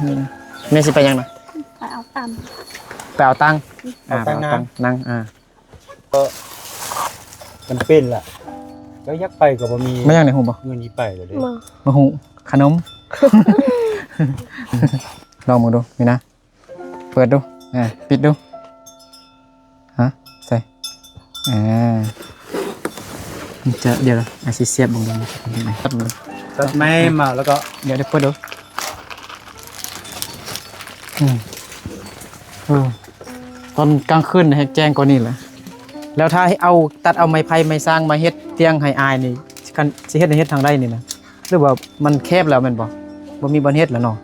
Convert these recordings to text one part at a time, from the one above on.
ອືມ ແມ່ຊິໄປຫຍັງນະ? ໄປເອົາຕັງ ໄປເອົາຕັງ. ອືມ ອ່າ ໄປເອົາຕັງ ເອົາຕັງນາງ ນາງ ອ່າ ກໍຈຳເປັນລະ ແລ້ວຢາກໄປກໍບໍ່ມີ. ມາຫຍັງນີ້ ຮູ້ບໍ່? ເງິນຊິໄປແລ້ວເດ້. ມາຫຸ່ງ ຂະໜົມ. ລອງເບິ່ງດູ ມີນາ ເປີດດູ ອ່າ ປິດດູ. ຮະ ໃສ່ ອ່າ ມັນຈະ ດຽວ ອາ ຊິສຽບເບິ່ງດູ ຕັດໄມ້ມາແລ້ວກໍ ດຽວ ດຽວເປີດດູ. ອືມ ເອີ ຕອນກາງຄືນແຮງແຈ້ງກວ່ານີ້ແຫຼະ. ແລ້ວຖ້າເອົາ ຕັດເອົາໄມ້ໄຜ່ໄມ້ຊາງມາເຮັດຕຽງໃຫ້ອ້າຍນີ້ ຄັນຊິເຮັດ ເຮັດທາງໃດນີ້ນະ? ຫຼືວ່າມັນແຄບແລ້ວແມ່ນບໍ່? ບໍ່ມີບ່ອນເຮັດແລ້ວເນາະ.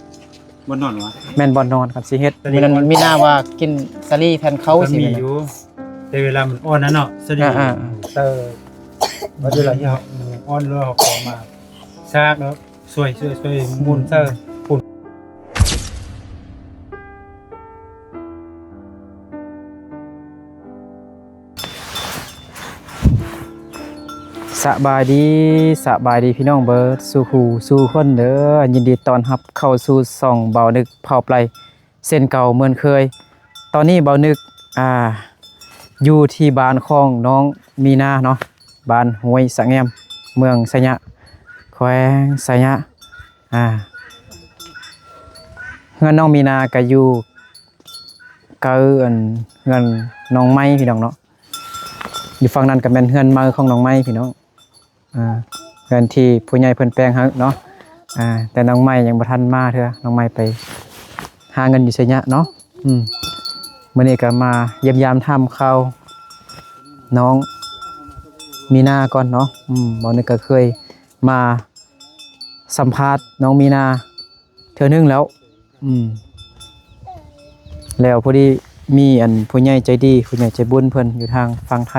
ບ່ອນນອນຫວາ? ແມ່ນບ່ອນນອນ ຄັນຊິເຮັດ ຕອນນີ້ ມື້ນັ້ນມີນາວ່າກິນສາລີແຜ່ນເຂົ້າ ກໍ ຊິ ມີ ແມ່ນ ຢູ່ ແຕ່ເວລາມັນອ່ອນນະເນາະ ສາລີ ອ່າໆໆ ເຕີ ບັດເວລາທີ່ເຮົາ ມັນອ່ອນແລ້ວ ເຮົາກໍມາຊາກແລ້ວ ຊ່ວຍໆໆ ໝູນໃສ່ພຸ້ນ. ສະບາຍດີ ສະບາຍດີພີ່ນ້ອງເບິດສູ່ຜູ້ສູ່ຄົນເດີ. ຍິນດີຕ້ອນຮັບເຂົ້າສູ່ຊ່ອງເບົານຶກເຜົ່າໄປເຊັ່ນເກົ່າເໝືອນເຄີຍ. ຕອນນີ້ເບົານຶກ ອ່າ ຢູ່ທີ່ບ້ານຂອງນ້ອງມີນາເນາະ, ບ້ານຫ້ວຍສະແງມ ເມືອງໄຊຍະ ແຂວງໄຊຍະ. ອ່າ ເຮືອນນ້ອງມີນາກະຢູ່ໃກ້ອັນເຮືອນນ້ອງໄມ້ພີ່ນ້ອງເນາະ. ຢູ່ຝັ່ງນັ້ນກະແມ່ນເຮືອນໃໝ່ຂອງນ້ອງໄມ້ພີ່ນ້ອງ. ອ່າ ເຮືອນທີ່ຜູ້ໃຫຍ່ເພິ່ນແປງໃຫ້ເນາະ. ອ່າ ແຕ່ນ້ອງໄມ້ຍັງບໍ່ທັນມາເທື່ອ, ນ້ອງໄມ້ໄປຫາເງິນຢູ່ໄຊຍະເນາະ. ອືມ ມື້ນີ້ກະມາຢ້ຽມຢາມຖາມຂ່າວນ້ອງມີນາກ່ອນເນາະ. ອືມ ເບົານຶກກະເຄີຍມາສຳພາດນ້ອງມີນາເທື່ອໜຶ່ງແລ້ວ. ອືມ ແລ້ວພໍດີມີອັນຜູ້ໃຫຍ່ໃຈດີ ຜູ້ໃຫຍ່ໃຈບຸນເພິ່ນຢູ່ທາງຝັ່ງໄທ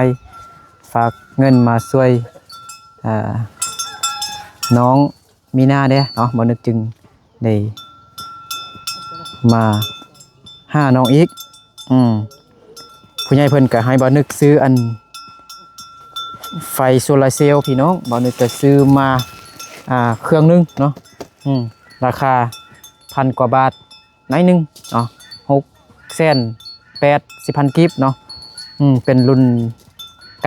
ຝາກເງິນມາຊ່ວຍ ອ່າ ນ້ອງມີນາແດ່ເນາະ, ເບົານຶກຈຶ່ງໄດ້ມາຫານ້ອງອີກ. ອືມ ຜູ້ໃຫຍ່ເພິ່ນກະໃຫ້ເບົານຶກຊື້ອັນໄຟໂຊລາເຊວພີ່ນ້ອງ. ເບົານຶກກະຊື້ມາ ອ່າ ເຄື່ອງໜຶ່ງເນາະ. ອືມ ລາຄາພັນກວ່າບາດໜ້ອຍໜຶ່ງເນາະ, ຫົກແສນແປດສິບພັນກີບເນາະ. ອືມ ເປັນລຸ້ນ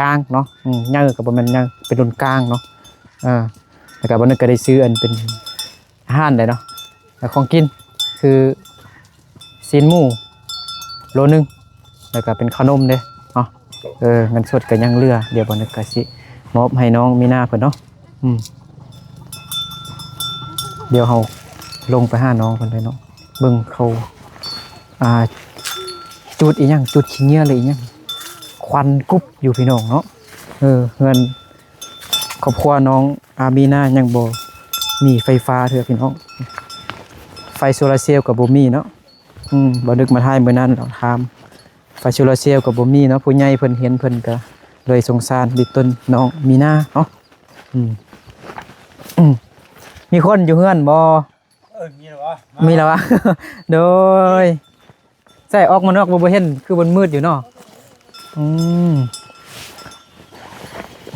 ກາງເນາະ. ອືມ ໃຫຍ່ກະບໍ່ແມ່ນໃຫຍ່ ເປັນລຸ້ນກາງເນາະ. ເອີ ແລ້ວກະເບົານຶກກະໄດ້ຊື້ອັນເປັນ ອາຫານໄດ້ເນາະ ແລ້ວຂອງກິນຄືຊີ້ນໝູໂລໜຶ່ງ ແລ້ວກະເປັນເຂົ້າໜົມເດ້ເນາະ. ເອີ ເງິນສົດກະຍັງເຫຼືອ, ດຽວເບົານຶກກະຊິມອບໃຫ້ນ້ອງມີນາເພິ່ນເນາະ. ອືມ ດຽວເຮົາລົງໄປຫານ້ອງເພິ່ນເລີຍເນາະ. ເບິ່ງເຂົາ ອ່າ ຈູດອີ່ຫຍັງ ຈູດຂີ້ເຫຍື້ອ ຫຼືອີ່ຫຍັງ ຄວັນກຸບຢູ່ພີ່ນ້ອງເນາະ. ເອີ ເຮືອນຄອບຄົວນ້ອງ ອາ ມີນາຍັງບໍ່ມີໄຟຟ້າເທື່ອພີ່ນ້ອງ, ໄຟໂຊລາເຊວກໍບໍ່ມີເນາະ. ອືມ ບໍ່ນຶກມາຖ່າຍມື້ນັ້ນແລ້ວຖາມ ໄຟໂຊລາເຊວກໍບໍ່ມີເນາະ. ຜູ້ໃຫຍ່ເພິ່ນເຫັນເພິ່ນກໍເລີຍສົງສານດິດຕົນນ້ອງມີນາເນາະ. ອືມ ອືມ ມີຄົນຢູ່ເຮືອນບໍ່? ເອີ ມີແລ້ວຫວາ? ມີແລ້ວຫວາ? ໂດຍ ໃສ່ອອກມານອກບໍ່ ບໍ່ເຫັນ ຄືມັນມືດຢູ່ເນາະ. ອືມ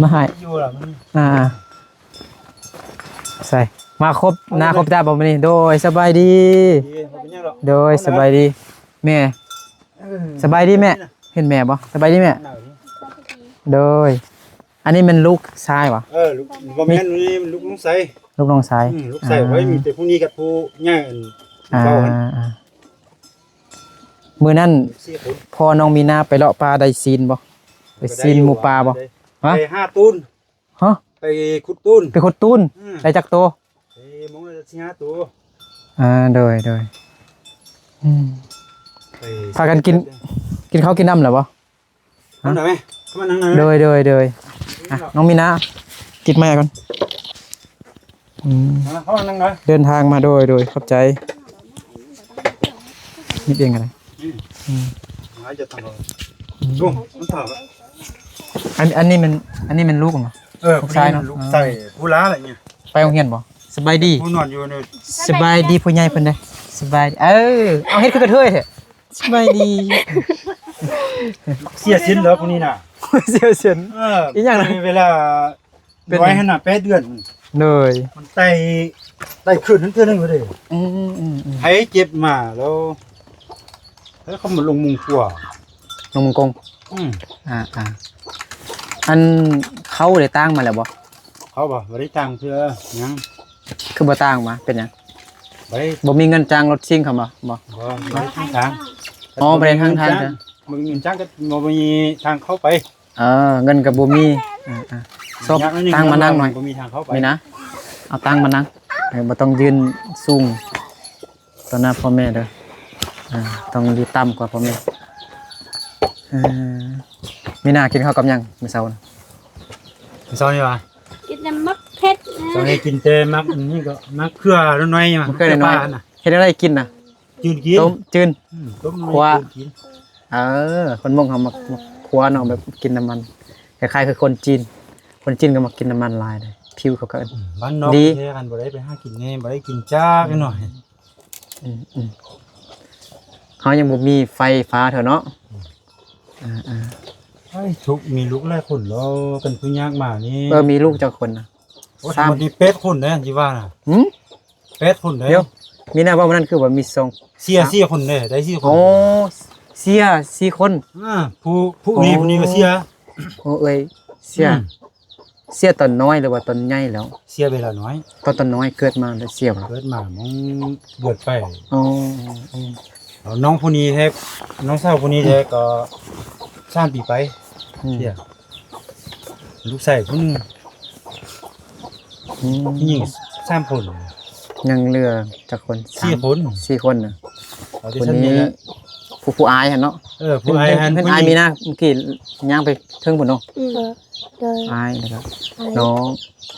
ມາໃຫ້ຢູ່ລະ ອ່າ ໃສ່ ມາຄົບໜ້າຄົບຕາບໍ່ມື້ນີ້? ໂດຍ ສະບາຍດີ. ດີ ບໍ່ເປັນຫຍັງດອກ. ໂດຍ ສະບາຍດີແມ່. ເອີ ສະບາຍດີແມ່. ເຫັນແມ່ບໍ່? ສະບາຍດີແມ່. ໂດຍ ອັນນີ້ແມ່ນລູກຊາຍຫວາ? ເອີ ລູກ ບໍ່ແມ່ນ ນີ້ມັນລູກນ້ອງຊາຍ. ລູກນ້ອງຊາຍ. ອືມ ລູກຊາຍ. ອ່າ ໄວ້ມີແຕ່ຜູ້ນີ້ກັບຜູ້ໃຫຍ່ ອ່າ ເວົ້າກັນ. ມື້ນັ້ນພໍ່ນ້ອງມີນາໄປເລາະປ່າໄດ້ຊີ້ນບໍ່? ໄດ້ຊີ້ນໝູປ່າບໍ່? ຮະ? ໄດ້ຫ້າຕູນ. ຮະ? ໄປຂຸດຕູນ. ໄປຂຸດຕູນ. ອືມ ໄດ້ຈັກໂຕ? ໄດ້ມອງລະສີ່ຫ້າໂຕ. ອ່າ ໂດຍ ໂດຍ. ອືມ ໄປ ພາກັນກິນ ກິນເຂົ້າກິນນ້ຳແລ້ວບໍ່? ມາໄດ້ໄໝ? ເຂົ້າມານັ່ງໜ່ອຍໄໝ? ໂດຍ ໂດຍ ໂດຍ. ອ່ະ ນ້ອງມີນາ ຕິດໄມກ່ອນ. ອືມ ມາ ເຂົ້າມານັ່ງໜ່ອຍ. ເດີນທາງມາ ໂດຍ ໂດຍ ຂອບໃຈ. ນິດເອງກໍໄດ້. ອືມ ອືມ ຫຼາຍຈະທັນ. ອືມ ໂອ້ ມັນຖາມ ອັນ ອັນນີ້ແມ່ນ ອັນນີ້ແມ່ນລູກມັນບໍ່? ເອີ ລູກຊາຍເນາະ. ລູກຊາຍ ອືມ ຜູ້ຫຼ້າລະນີ້ ໄປໂຮງຮຽນບໍ່? ສະບາຍດີ ຜູ້ນອນຢູ່ນີ້. ສະບາຍດີຜູ້ໃຫຍ່ເພິ່ນເດ້. ສະບາຍດີ. ເອີ ເອົາ ເຮັດຄືກະເທີຍແທ້. ສະບາຍດີ. ເສຍສິນແລ້ວຜູ້ນີ້ນະ. ເສຍສິນ. ເອີ ອີ່ຫຍັງນະ? ເວລາ ເປັນ ນ້ອຍຫັ້ນນະ ແປດເດືອນ. ໂດຍ ມັນໄຕ່ ໄຕ່ຂຶ້ນນັ້ນເທື່ອໜຶ່ງເດ້. ອືມໆໆ ໃຜເຈັບມາແລ້ວ ແລ້ວເຂົາມາລົງມຸງຄົວ ລົງມຸງກົງ. ອືມ ອ່າໆ ອັນເຂົາໄດ້ຕ່າງມາແລ້ວບໍ່? ເຂົາບໍ່ ບໍ່ໄດ້ຕ່າງເທື່ອ. ຍັງ ຄືບໍ່ຕ່າງມາ ເປັນຫຍັງ? ບໍ່ໄດ້ ບໍ່ມີເງິນຈ້າງລົດຊິງເຂົາບໍ່? ບໍ່ ບໍ່ ບໍ່ໄດ້ທາງທາງ. ອໍ ບໍ່ໄດ້ທາງທາງ. ບໍ່ມີເງິນຈ້າງ ບໍ່ມີເງິນຈ້າງກໍບໍ່ມີທາງເຂົ້າໄປ. ເອີ ເງິນກໍບໍ່ມີ. ອ່າໆ ຊອບ ຍາກໜ້ອຍໜຶ່ງ ຕ່າງມານັ່ງໜ້ອຍ ບໍ່ມີທາງເຂົ້າໄປ. ມີນະ ເອົາຕ່າງມານັ່ງ. ເອີ ບໍ່ຕ້ອງຢືນສູງຕໍ່ໜ້າພໍ່ແມ່ເດີ. ອ່າ ຕ້ອງຢູ່ຕ່ຳກວ່າພໍ່ແມ່. ເອີ ມີນາກິນເຂົ້າກັບຫຍັງມື້ເຊົ້ານະ? ມື້ເຊົ້ານີ້ຫວາ? ກິນແຕ່ໝາກເຜັດນະ. ເຊົ້ານີ້ກິນແຕ່ໝາກ ອັນນີ້ກໍໝາກເຂືອນ້ອຍໆ ໝາກເຂືອນ້ອຍໆ. ເຂືອປ່ານະ. ເຮັດແນວໃດກິນນະ? ຈືນກິນ ຕົ້ມຈືນ. ອືມ ຕົ້ມ ຂົ້ວ ຈືນກິນ. ເອີ ຄົນມົ້ງເຮົາມັກ ມັກຂົ້ວເນາະ ແບບກິນນ້ຳມັນ ຄ້າຍໆ ຄືຄົນຈີນ. ຄົນຈີນກໍມັກກິນນ້ຳມັນຫຼາຍເດ້ ຜິວເຂົາກໍ ອືມ ບ້ານນອກ ດີ ແທ້ ຄັນບໍ່ໄດ້ໄປຫາກິນແດ່ ບໍ່ໄດ້ກິນຈັກໜ້ອຍ. ອືມໆ ເຮົາຍັງບໍ່ມີໄຟຟ້າເທື່ອເນາະ. ອືມ ອ່າໆ ໂອ້ຍ ທຸກ ມີລູກຫຼາຍຄົນແລ້ວ ເປັນຜູ້ຍາກມານີ້. ເອີ ມີລູກຈັກຄົນນະ? ໂອ້ຍ ສາມ ທັງໝົດນີ້ແປດຄົນເດ້ ທີ່ວ່ານະ. ຫື? ແປດຄົນເດ້. ດຽວ ມີນາເວົ້າມື້ນັ້ນຄືວ່າມີສອງ ເສຍສີ່ຄົນເດ້ ໄດ້ສີ່ຄົນ. ໂອ້ ເສຍສີ່ຄົນ. ອ່າ ຜູ້ ຜູ້ນີ້ ໂອ້ ຜູ້ນີ້ກໍເສຍ. ໂອ້ ເອີຍ ເສຍ. ອືມ ເສຍຕອນນ້ອຍ ຫຼືວ່າຕອນໃຫຍ່ແລ້ວ? ເສຍເວລານ້ອຍ. ຕອນ ຕອນນ້ອຍເກີດມາແລ້ວເສຍບໍ່? ເກີດມາມັນເດືອນໄປ. ອໍ ອໍ ອໍ ນ້ອງຜູ້ນີ້ແທ້ ນ້ອງສາວຜູ້ນີ້ແທ້ ອືມ ກໍສາມປີໄປ. ອືມ ເສຍ. ລູກຊາຍຄົນໜຶ່ງ. ອືມ ຜູ້ຍິງສາມຄົນ. ຍັງເຫຼືອຈັກຄົນ? ສີ່ຄົນ. ສີ່ຄົນນະ. ເອົາແຕ່ສ່ຳນີ້ແຫຼະ ຜູ້ ຜູ້ອ້າຍຫັ້ນເນາະ. ເອີ ຜູ້ອ້າຍຫັ້ນ ເພິ່ນ ເພິ່ນ ຜູ້ຍິງ ອ້າຍມີນາ ເມື່ອກີ້ຍ່າງໄປເທິງພຸ້ນເນາະ. ອືມ ໂດຍ ອ້າຍ ແລ້ວກໍ ອ້າຍ ນ້ອງ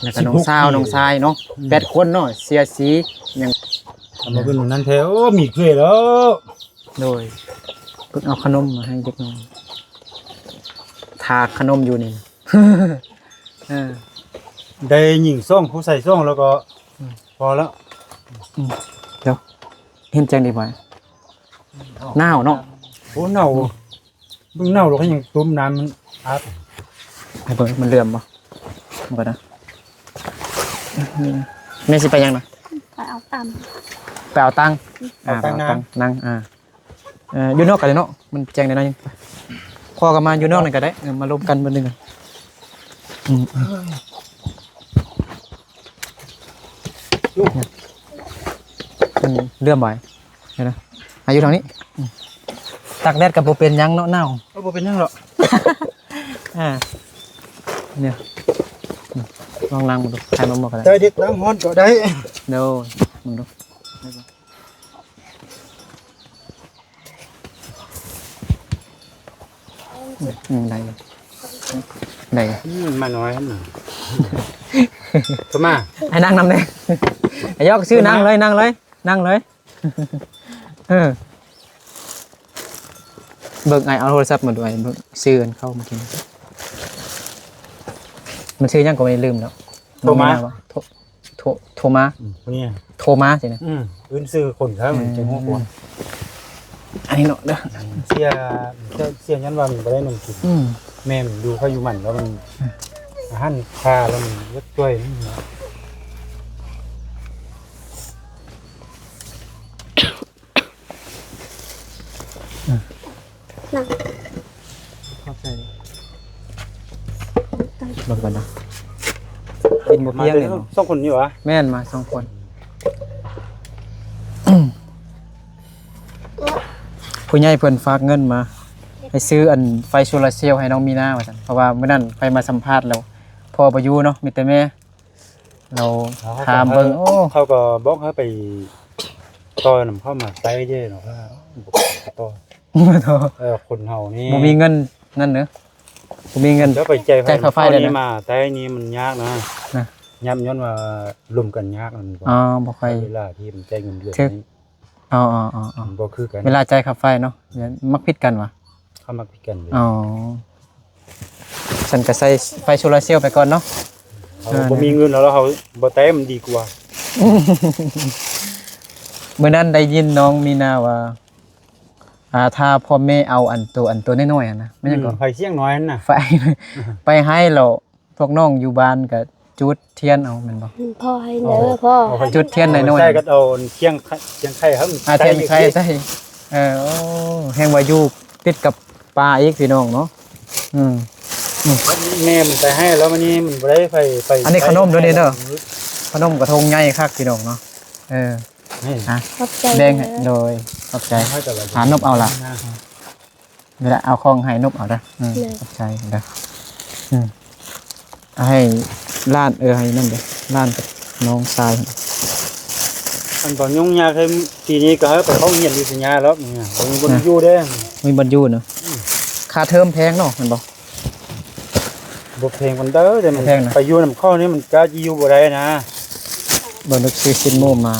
ແລ້ວກໍນ້ອງສາວ ສິບຫົກປີ ນ້ອງຊາຍເນາະ. ອືມ ແປດຄົນເນາະ ເສຍສີ່ ຍັງ ເອົາມາເປັນນັ້ນແທ້. ໂອ້ ມີເອື້ອຍແລ້ວ. ໂດຍ ເພິ່ນເອົາຂະໜົມມາໃຫ້ເດັກນ້ອຍ ຖາກຂະໜົມຢູ່ນີ້. ເອີ ໄດ້ຍິງສອງ ຜູ້ຊາຍສອງ ແລ້ວກໍ ອືມ ພໍແລ້ວ. ອືມ ດຽວ ເຫັນແຈ້ງດີບໍ່? ໜາວເນາະ. ໂອ້ ໜາວ. ອືມ ເບິ່ງໜາວ ແລ້ວກໍຍັງຕົ້ມນ້ຳມັນອາບ. ໃຫ້ເບິ່ງມັນເຫຼືອມບໍ່? ມັນກໍນະ ແມ່ຊິໄປຫຍັງນະ? ໄປເອົາຕັງ ໄປເອົາຕັງ. ອືມ ອ່າ ເອົາຕັງ ໄປເອົາຕັງ ນັ່ງ ນັ່ງ ອ່າ ເອີ ຢູ່ນອກກໍໄດ້ເນາະ ມັນແຈ້ງໄດ້ໜ້ອຍໜຶ່ງ. ພໍ່ກໍມາຢູ່ນອກນັ້ນກໍໄດ້. ເອີ ມາລົມກັນມື້ໜຶ່ງ. ອືມ ມັນເຫຼືອມໄວ. ເຫັນນະ ອາ ຢູ່ທາງນີ້. ອືມ ຕາກແດດກໍບໍ່ເປັນຫຍັງເນາະ ໜາວ. ເອີ ບໍ່ເປັນຫຍັງດອກ. ອ່າ ນີ້ ອືມ ລອງນັ່ງເບິ່ງດູ ໃຫ້ມາໝົດກໍໄດ້ ໄດ້ເດັກ ນ້ຳຮ້ອນກໍໄດ້. ໂດຍ ເບິ່ງດູ. ອືມ ໄດ້ຢູ່ ໄດ້ຢູ່. ອືມ ມານ້ອຍຫັ້ນນະ ໂທມາ ໃຫ້ນັ່ງນຳແດ່. ໄອ້ຢອກຊື່ ໂທມາ ນັ່ງເລີຍ ນັ່ງເລີຍ ນັ່ງເລີຍ. ເອີ ເບິ່ງ ອ້າຍເອົາໂທລະສັບມາດ້ວຍ ເບິ່ງຊື່ອັນເຂົ້າມາກິນ ມັນຊື່ຫຍັງກໍໄປລືມແລ້ວ. ໂທມາ ໂທ ໂທ ໂທມາ. ອືມ ຜູ້ນີ້ ໂທມາຊີ້ນະ. ອືມ ອື່ນຊື່ຄົນເຂົາມັນຈະຮູ້ບໍ່. ອັນນີ້ເນາະເດີ ເສຍ ເສຍ ເສຍຍ້ອນວ່າມັນບໍ່ໄດ້ໜົມກິນ. ອືມ ແມ່ນຢູ່ໃຜຢູ່ມັນແລ້ວມັນ ອືມ ອາຫານຄາແລ້ວມັນຢາກຈ່ອຍ. ອືມ ນັ່ງ ຂອບໃຈ. ເບິ່ງກ່ອນນະ ກິນບໍ່ພຽງເລີຍເນາະ. ສອງຄົນນີ້ຫວາ? ແມ່ນ ມາສອງຄົນ. ຜູ້ໃຫຍ່ເພິ່ນຝາກເງິນມາໃຫ້ຊື້ອັນໄຟໂຊລາເຊວໃຫ້ນ້ອງມີນາວ່າຊັ້ນ ເພາະວ່າມື້ນັ້ນຂ້ອຍມາສຳພາດແລ້ວ ພໍ່ບໍ່ຢູ່ເນາະ ມີແຕ່ແມ່. ລາວຖາມເບິ່ງ. ໂອ້ ເຂົາກໍບອກໃຫ້ໄປຕໍ່ນຳເຂົາມາໃຊ້ເດ້ເນາະ. ບໍ່ຕໍ່. ເອີ ຄົນເຮົານີ້ບໍ່ມີເງິນນັ້ນເດີ ບໍ່ມີເງິນ ຈະໄປຈ່າຍຄ່າໄຟໄດ້ນະ. ມາໃຊ້ນີ້ມັນຍາກນະ ນະ ຍາກຍ້ອນວ່າລົມກັນຍາກ. ອໍ ບໍ່ຄ່ອຍ ເວລາທີ່ມັນຈ່າຍເງິນເດືອນນີ້ ອໍໆໆ ມັນບໍ່ຄືກັນ ເວລາຈ່າຍຄ່າໄຟເນາະ ມັກຜິດກັນຫວາ? ເຂົາມັກຜິດກັນເລີຍ. ອໍ ຊັ້ນກໍໃຊ້ໄຟໂຊລາເຊວໄປກ່ອນເນາະ. ເຮົາ ເອີ ບໍ່ມີເງິນແລ້ວ ເຮົາບໍ່ແຕ້ມດີກວ່າ. ມື້ນັ້ນໄດ້ຍິນນ້ອງມີນາວ່າ ອ່າ ຖ້າພໍ່ແມ່ເອົາອັນໂຕ ອັນໂຕນ້ອຍໆຫັ້ນນະ ແມ່ນຫຍັງກໍ ອືມ ໄຟສຽງນ້ອຍຫັ້ນນະ ໄຟ ໄປໃຫ້ແລ້ວ ພວກນ້ອງຢູ່ບ້ານກໍ ຈຸດທຽນເອົາແມ່ນບໍ່? ອືມ ພໍໃຫ້ເດີ ພໍ ຈຸດທຽນໜ້ອຍໆ ໃສ່ກັບເອົາທຽນ ທຽນໄຂເຮົາ ອ່າ ທຽນໄຂໃສ່ ເອີ ໂອ້ ແຮງວ່າຢູ່ຕິດກັບປ່າອີກ ພີ່ນ້ອງເນາະ. ອືມ ອືມ ແມ່ມັນໄປໃຫ້ແລ້ວ ມື້ນີ້ມັນບໍ່ໄດ້ໄປ ໄປ ອັນນີ້ຂະໜົມເດີນີ້ເດີ ຂະໜົມກະທົງໃຫຍ່ຄັກ ພີ່ນ້ອງເນາະ. ເອີ ນີ້ ອ່ະ ຂອບໃຈ ແບ່ງໃຫ້ເດີ ໂດຍ ຂອບໃຈ ຫານົບເອົາລະ ເວລາເອົາຂອງໃຫ້ນົບເອົາເດີ. ເອີ ໂດຍ ຂອບໃຈເດີ. ອືມ ໃຫ້ຫຼານ ເອີ ໃຫ້ນັ້ນເດີ ຫຼານກັບນ້ອງຊາຍ. ອັນຕອນຫຍຸ້ງຍາກໃຫ້ ປີນີ້ກໍໃຫ້ໄປເຂົ້າໂຮງຮຽນຢູ່ໄຊຍາແລ້ວ ບໍ່ມີບ່ອນຢູ່ເດ້ ບໍ່ມີບ່ອນຢູ່ເນາະ. ອືມ ຄ່າເທີມແພງເນາະ ແມ່ນບໍ່? ບໍ່ແພງປານໃດ ແຕ່ມັນ ບໍ່ແພງນະ ໄປຢູ່ນຳເຂົານີ້ມັນກະຊິຢູ່ບໍ່ໄດ້ນະ. ບໍ່ນຶກຊື້ຊີ້ນໝູມາ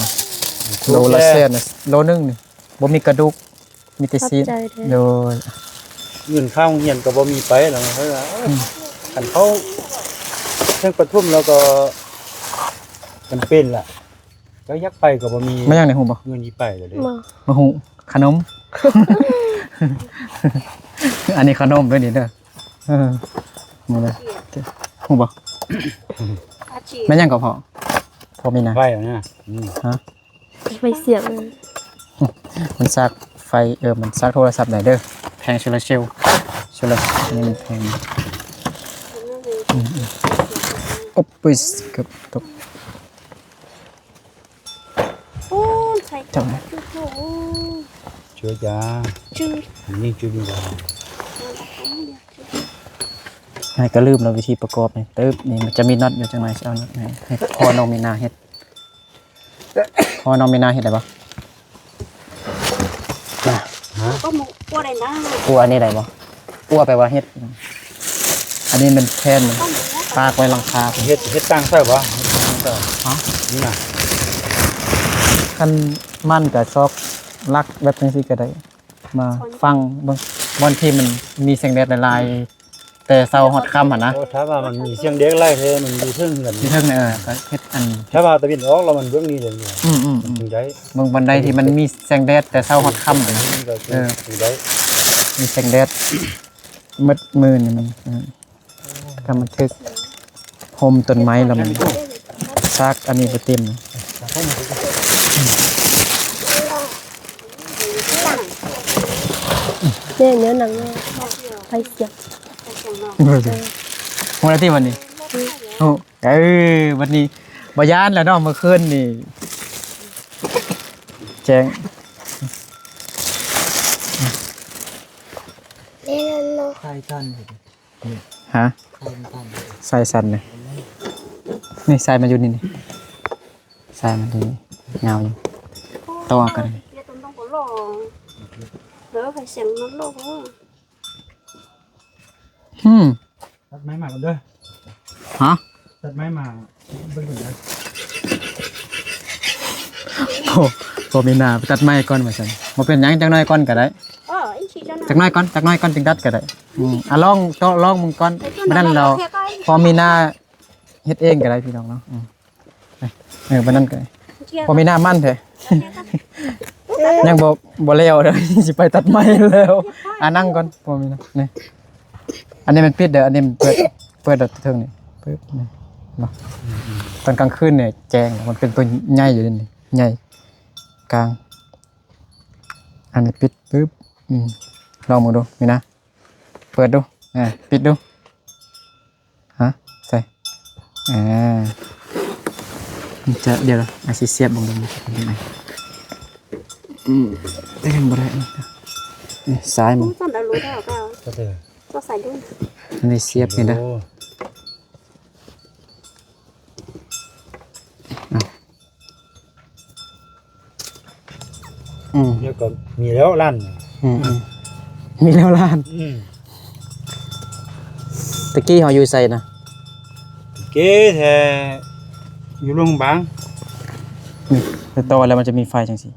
ໂລລະແສນນະ ໂລໜຶ່ງນີ້ ບໍ່ມີກະດູກ ມີແຕ່ຊີ້ນ. ຂອບໃຈເດີ ໂດຍ ເງິນຄ່າໂຮງຮຽນກໍບໍ່ມີໄປແລ້ວ ເອີ ອືມ ຄັນເຂົ້າເທິງປະຖົມແລ້ວກໍຈຳເປັນລະ ເຈົ້າຢາກໄປກໍບໍ່ມີ ແມ່ນຫຍັງນີ້ ຮູ້ບໍ່? ເງິນຊິໄປແລ້ວເດ້ ມາ ມາຮູ້ ຂະໜົມ ອັນນີ້ຂະໜົມເດີນີ້ເດີ. ເອີ ນີ້ນະ ຮູ້ບໍ່? ອາຊີບ ແມ່ນຫຍັງກໍພໍ ພໍມີນະ ໄປແລ້ວນະ. ອືມ ຮະ? ໄຟສຽບ ມັນຊາກໄຟ ເອີ ມັນຊາກໂທລະສັບໄດ້ເດີ. ແຜງໂຊລາເຊວ ໂຊລາ ອັນນີ້ມັນແຜງ ອືມ ໂອບ ເກືອບຕົກ. ໂອ້ ໃສ່ ເຈົ້າ ຈຸດໂຕ ເຈີຍຈ້າ ຈື່ ນີ້ຈຸດນີ້ ໃຫ້ກໍລືມແລ້ວ ວິທີປະກອບນີ້ ຕຶບ ນີ້ມັນຈະມີນັອດຢູ່ ຈັກໜ່ອຍຊິເອົານັອດໃຫ້ ໃຫ້ພໍ່ນ້ອງມີນາເຮັດ. ພໍ່ນ້ອງມີນາເຮັດໄດ້ບໍ່? ຮະ? ກໍໝູ່ ປົວໄດ້ນະ ປົວອັນນີ້ໄດ້ບໍ່? ປົວແປວ່າເຮັດ ອັນນີ້ມັນແຜ່ນ ປາກໄວ້ຫຼັງຄາ ເຮັດ ເຮັດຕັ້ງໃສ່ບໍ່? ຮະ? ນີ້ນະ ຄັນມັນກະຊອກຫຼັກແບບຈັ່ງຊີ້ກໍໄດ້ ມາຝັງເບິ່ງ ບ່ອນທີ່ມັນມີແສງແດດຫຼາຍໆ ແຕ່ເຊົ້າຮອດຄ່ຳຫັ້ນນະ. ໂອ້ ຖ້າວ່າມັນມີສຽງແດດຫຼາຍແທ້ ມັນຢູ່ເທິງເຮືອນ ຢູ່ເທິງນີ້ ເອີ ກໍເຮັດອັນ ຖ້າວ່າຕາເວັນອອກແລ້ວມັນເບື້ອງນີ້ເລີຍ ອືມໆ ມັນຈຶ່ງໄດ້. ເບິ່ງບ່ອນໃດທີ່ມັນມີແສງແດດແຕ່ເຊົ້າຮອດຄ່ຳຫັ້ນນະ ມັນກໍ ເອີ ຈຶ່ງໄດ້ ມີແສງແດດ ໝົດມື້ນີ້ມັນ ເອີ ຖ້າມັນຖືກຮົ່ມຕົ້ນໄມ້ແລ້ວມັນ ຊາກອັນນີ້ບໍ່ເຕັມ. ແມ່ນແນວໜັງ ໄຟສຽບ ເອີ ຮູ້ແລ້ວຕິບັດນີ້? ອືມ ໂອ້ ເອີ ບັດນີ້ບໍ່ຢ້ານແລ້ວເນາະ ເມື່ອຄືນນີ້ແຈ້ງ. ແມ່ນເນາະ ໄຟສັ່ນ. ຮະ? ໄຟມັນສັ່ນ ສາຍສັ່ນນະ ນີ້ສາຍມັນຢູ່ນີ້ ນີ້ສາຍມັນຢູ່ນີ້ ຍາວຢູ່ ຕໍ່ກັນ. ອືມ ຕັດໄມ້ມາກ່ອນເດີ. ຮະ? ຕັດໄມ້ມາເບິ່ງກ່ອນເດີ. ໂອ້ ພໍ່ມີນາໄປຕັດໄມ້ກ່ອນວ່າຊັ້ນ. ບໍ່ເປັນຫຍັງ ຈັກໜ້ອຍກ່ອນກໍໄດ້. ເອີ ອີກ ຈັກໜ້ອຍກ່ອນ ຈັກໜ້ອຍກ່ອນຈຶ່ງຕັດກໍໄດ້. ອືມ ອ່ະ ລອງ ລອງ ລອງເບິ່ງກ່ອນ. ມື້ນັ້ນລາວ ພໍ່ມີນາເຮັດເອງກໍໄດ້ ພີ່ນ້ອງເນາະ. ອືມ ເອີ ບັດນັ້ນກໍ ພໍ່ມີນາມັນແທ້ ຍັງບໍ່ ບໍ່ແລ້ວເດີ ຊິໄປຕັດໄມ້ແລ້ວ. ອ່າ ນັ່ງກ່ອນ ພໍ່ມີນາ ນີ້ ອັນນີ້ມັນປິດເດີ ອັນນີ້ມັນເປີດ ເປີດເທິງນີ້ ປຶບ ນີ້ເນາະ. ຕອນກາງຄືນນີ້ແຈ້ງ ມັນເປັນຕົວໃຫຍ່ຢູ່ນີ້ ໃຫຍ່ກາງ. ອັນນີ້ປິດປຶບ ອືມ ລອງເບິ່ງດູ ມີນາ ເປີດດູ ອ່າ ປິດດູ. ຮະ ໃສ່ ອ່າ ມັນຈະ ດຽວລະ ອາ ຊິສຽບເບິ່ງ ເບິ່ງ ເບິ່ງ ອືມ ເອີ ຍັງບໍ່ໄດ້ ນີ້ ສາຍມັນ ອັນນີ້ສຽບນີ້ນະ. ອືມ ແລ້ວກໍມີແລ້ວລ້ານ. ອືມໆ ມີແລ້ວລ້ານ. ອືມ ຕະກີ້ເຮົາຢູ່ໃສນະ? ຕະກີ້ແທ້ຢູ່ຫຼວງພະບາງ. ນີ້ ແຕ່ຕໍ່ແລ້ວມັນຈະມີໄຟຈັ່ງຊີ້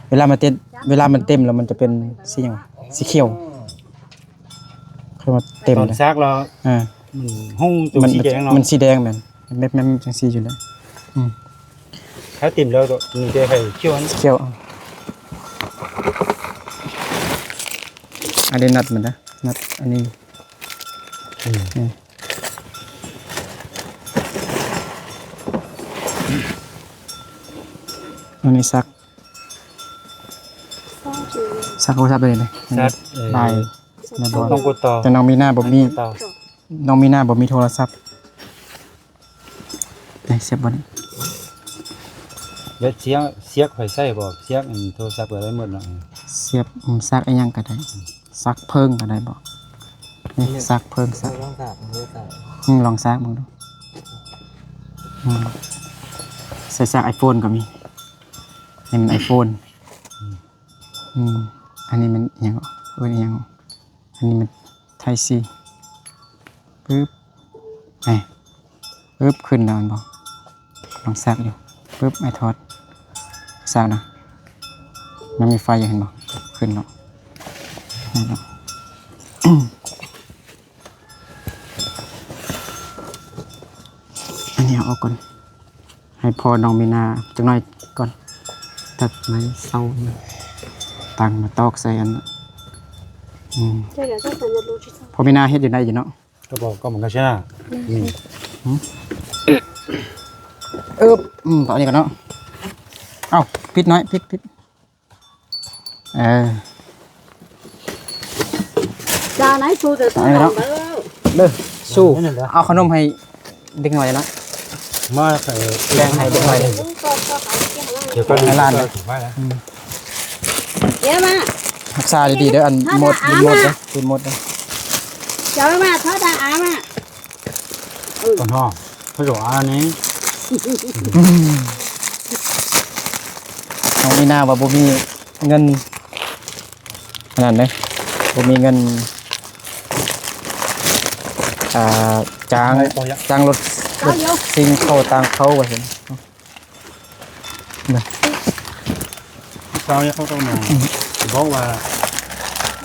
ເວລາມັນເຕັມ ເວລາມັນເຕັມແລ້ວມັນຈະເປັນສີຫຍັງ ສີຂຽວ. ຄືວ່າເຕັມ ຕອນຊາກແລ້ວ ອ່າ ມັນຫຸ່ງຕົວ ມັນ ສີແດງເນາະ ມັນສີແດງແມ່ນ ແມ່ນ ແມ່ນຈັ່ງຊີ້ຢູ່ແລ້ວ. ອືມ ຖ້າເຕັມແລ້ວກໍມີແຕ່ໄຟຂຽວຫັ້ນ ຂຽວ. ອັນນີ້ນັດມັນນະ ນັດອັນນີ້. ອືມ ນີ້ ອືມ ນີ້ຊັກ ຊັກໂທລະສັບໄດ້ເລີຍ ຊັກ ເອີ ໄດ້ ແມ່ນບໍ່? ນ້ອງກົດຕໍ່ ແຕ່ນ້ອງມີນາບໍ່ມີ ນ້ອງກົດຕໍ່ ນ້ອງມີນາບໍ່ມີໂທລະສັບ ໄດ້ ສຽບບໍ່ນີ້? ແລ້ວສຽບ ສຽບຂ້ອຍໃຊ້ບໍ່? ສຽບອັນໂທລະສັບກໍໄດ້ໝົດເນາະ ສຽບ ອືມ ຊັກອີ່ຫຍັງກໍໄດ້ ຊັກເຜິ້ງກໍໄດ້ບໍ່? ນີ້ ນີ້ ຊັກເຜິ້ງ ຊັກ ລອງຊັກເບິ່ງດູ ອືມ ລອງຊັກເບິ່ງດູ ອືມ ໃສ່ຊັກໄອໂຟນກໍມີ ນີ້ມັນໄອໂຟນ ອືມ ອັນນີ້ມັນອີ່ຫຍັງ ເອີ້ນອີ່ຫຍັງ ອັນນີ້ມັນໄທຊີ ປຶບ ແນ່ ປຶບ ຂຶ້ນແລ້ວແມ່ນບໍ່? ລອງຊັກຢູ່ ປຶບ ອ້າຍຖອດ ຊັກນະ ມັນມີໄຟຢູ່ ເຫັນບໍ່? ຂຶ້ນແລ້ວ ນັ້ນແຫຼະ ອັນນີ້ເອົາອອກກ່ອນ ໃຫ້ພໍ່ນ້ອງມີນາຈັກໜ້ອຍກ່ອນ ຕັດໄມ້ເຊົາ ຕັ້ງມາຕອກໃສ່ອັນ ອືມ ພໍ່ມີນາເຮັດຢູ່ໄດ້ຢູ່ເນາະ ກໍບອກ ກໍມັນກໍຊະນະ ອືມ ອືມ ເອີບ ອືມ ເອົານີ້ກ່ອນເນາະ ເອົ້າ ປິດໜ້ອຍ ປິດ ປິດ ເອີ ຈາໄນຊູຈະ ເອົາເນາະ ເດີ ຊູ ເອົາຂະໜົມໃຫ້ເດັກນ້ອຍເນາະ ມາ ເອີ ແບ່ງໃຫ້ເດັກນ້ອຍ ດຽວກໍໃຫ້ຫຼານ ອືມ ເອົາມາ ຮັກສາດີໆເດີ ອັນມົດ ມາ ມດເດີ ມດເດີ ເຈົ້າມາ ເຂົາຈະອາມາ ເອີ ເຂົາຈະອານີ້ ນ້ອງມີນາວ່າບໍ່ມີເງິນ ອັນນັ້ນເດ້ ບໍ່ມີເງິນ ອ່າ ຈ້າງ ຈ້າງລົດ ລົດຊິງເຂົ້າຕາງເຂົາວ່າຊັ້ນ ເຈົ້າເຂົາຕ້ອງມາບອກວ່າ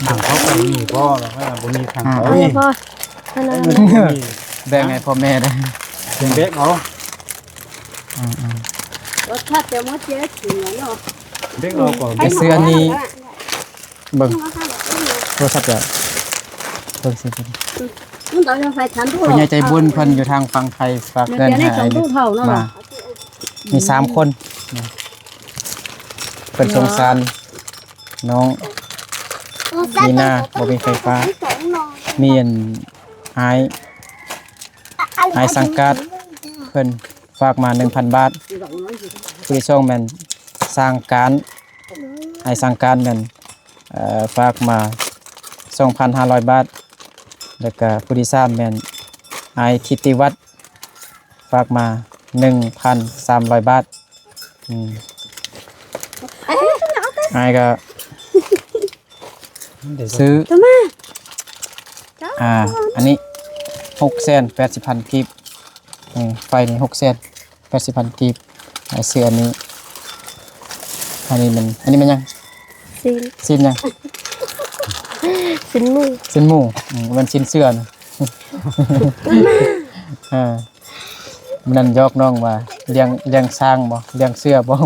ທາງເຂົ້າໄປມີບໍ່ ແລ້ວກໍບໍ່ມີທາງເຂົ້າ ອັນນີ້ພໍ ອັນນັ້ນ ແບ່ງໃຫ້ພໍ່ແມ່ໄດ້ ແບ່ງເດັກເອົາ ອືມໆ ລົດທັດແຕ່ໝົດເຈັດສິບເນາະ ເດັກເອົາກ່ອນ ໄປຊື້ອັນນີ້ ເບິ່ງໂທລະສັບ ເບິ່ງຊິ ຜູ້ໃຫຍ່ໃຈບຸນເພິ່ນຢູ່ທາງຝັ່ງໄທ ຝາກເງິນໃຫ້ອ້າຍ ມາ ມີສາມຄົນ ເພິ່ນສົງສານນ້ອງມີນາ ບໍ່ມີໄຟຟ້າ ມີອັນ ອ້າຍ ອ້າຍສັງກາດ ເພິ່ນ ຝາກມາໜຶ່ງພັນບາດ ຜູ້ທີສອງແມ່ນຊ່າງການ ອ້າຍຊ່າງການແມ່ນ ເອີ ຝາກມາສອງພັນຫ້າຮ້ອຍບາດ ແລ້ວກະຜູ້ທີສາມແມ່ນອ້າຍທິດຕິວັດ ຝາກມາໜຶ່ງພັນສາມຮ້ອຍບາດ ອືມ ອ້າຍກະ ຊື້ ໂຕມາ ອ່າ ອັນນີ້ຫົກແສນແປດສິບພັນກີບ ນີ້ໄຟນີ້ຫົກແສນແປດສິບພັນກີບ ອ່າ ຊື້ອັນນີ້ ອັນນີ້ມັນ ອັນນີ້ແມ່ນຫຍັງ? ຊີ້ນ ຊີ້ນຫຍັງ? ຊີ້ນໝູ ຊີ້ນໝູ ອືມ ບໍ່ແມ່ນຊີ້ນເສືອນະ ເອີ ມື້ນັ້ນຢອກນ້ອງວ່າ ລ້ຽງ ລ້ຽງຊ້າງບໍ່ ລ້ຽງເສືອບໍ່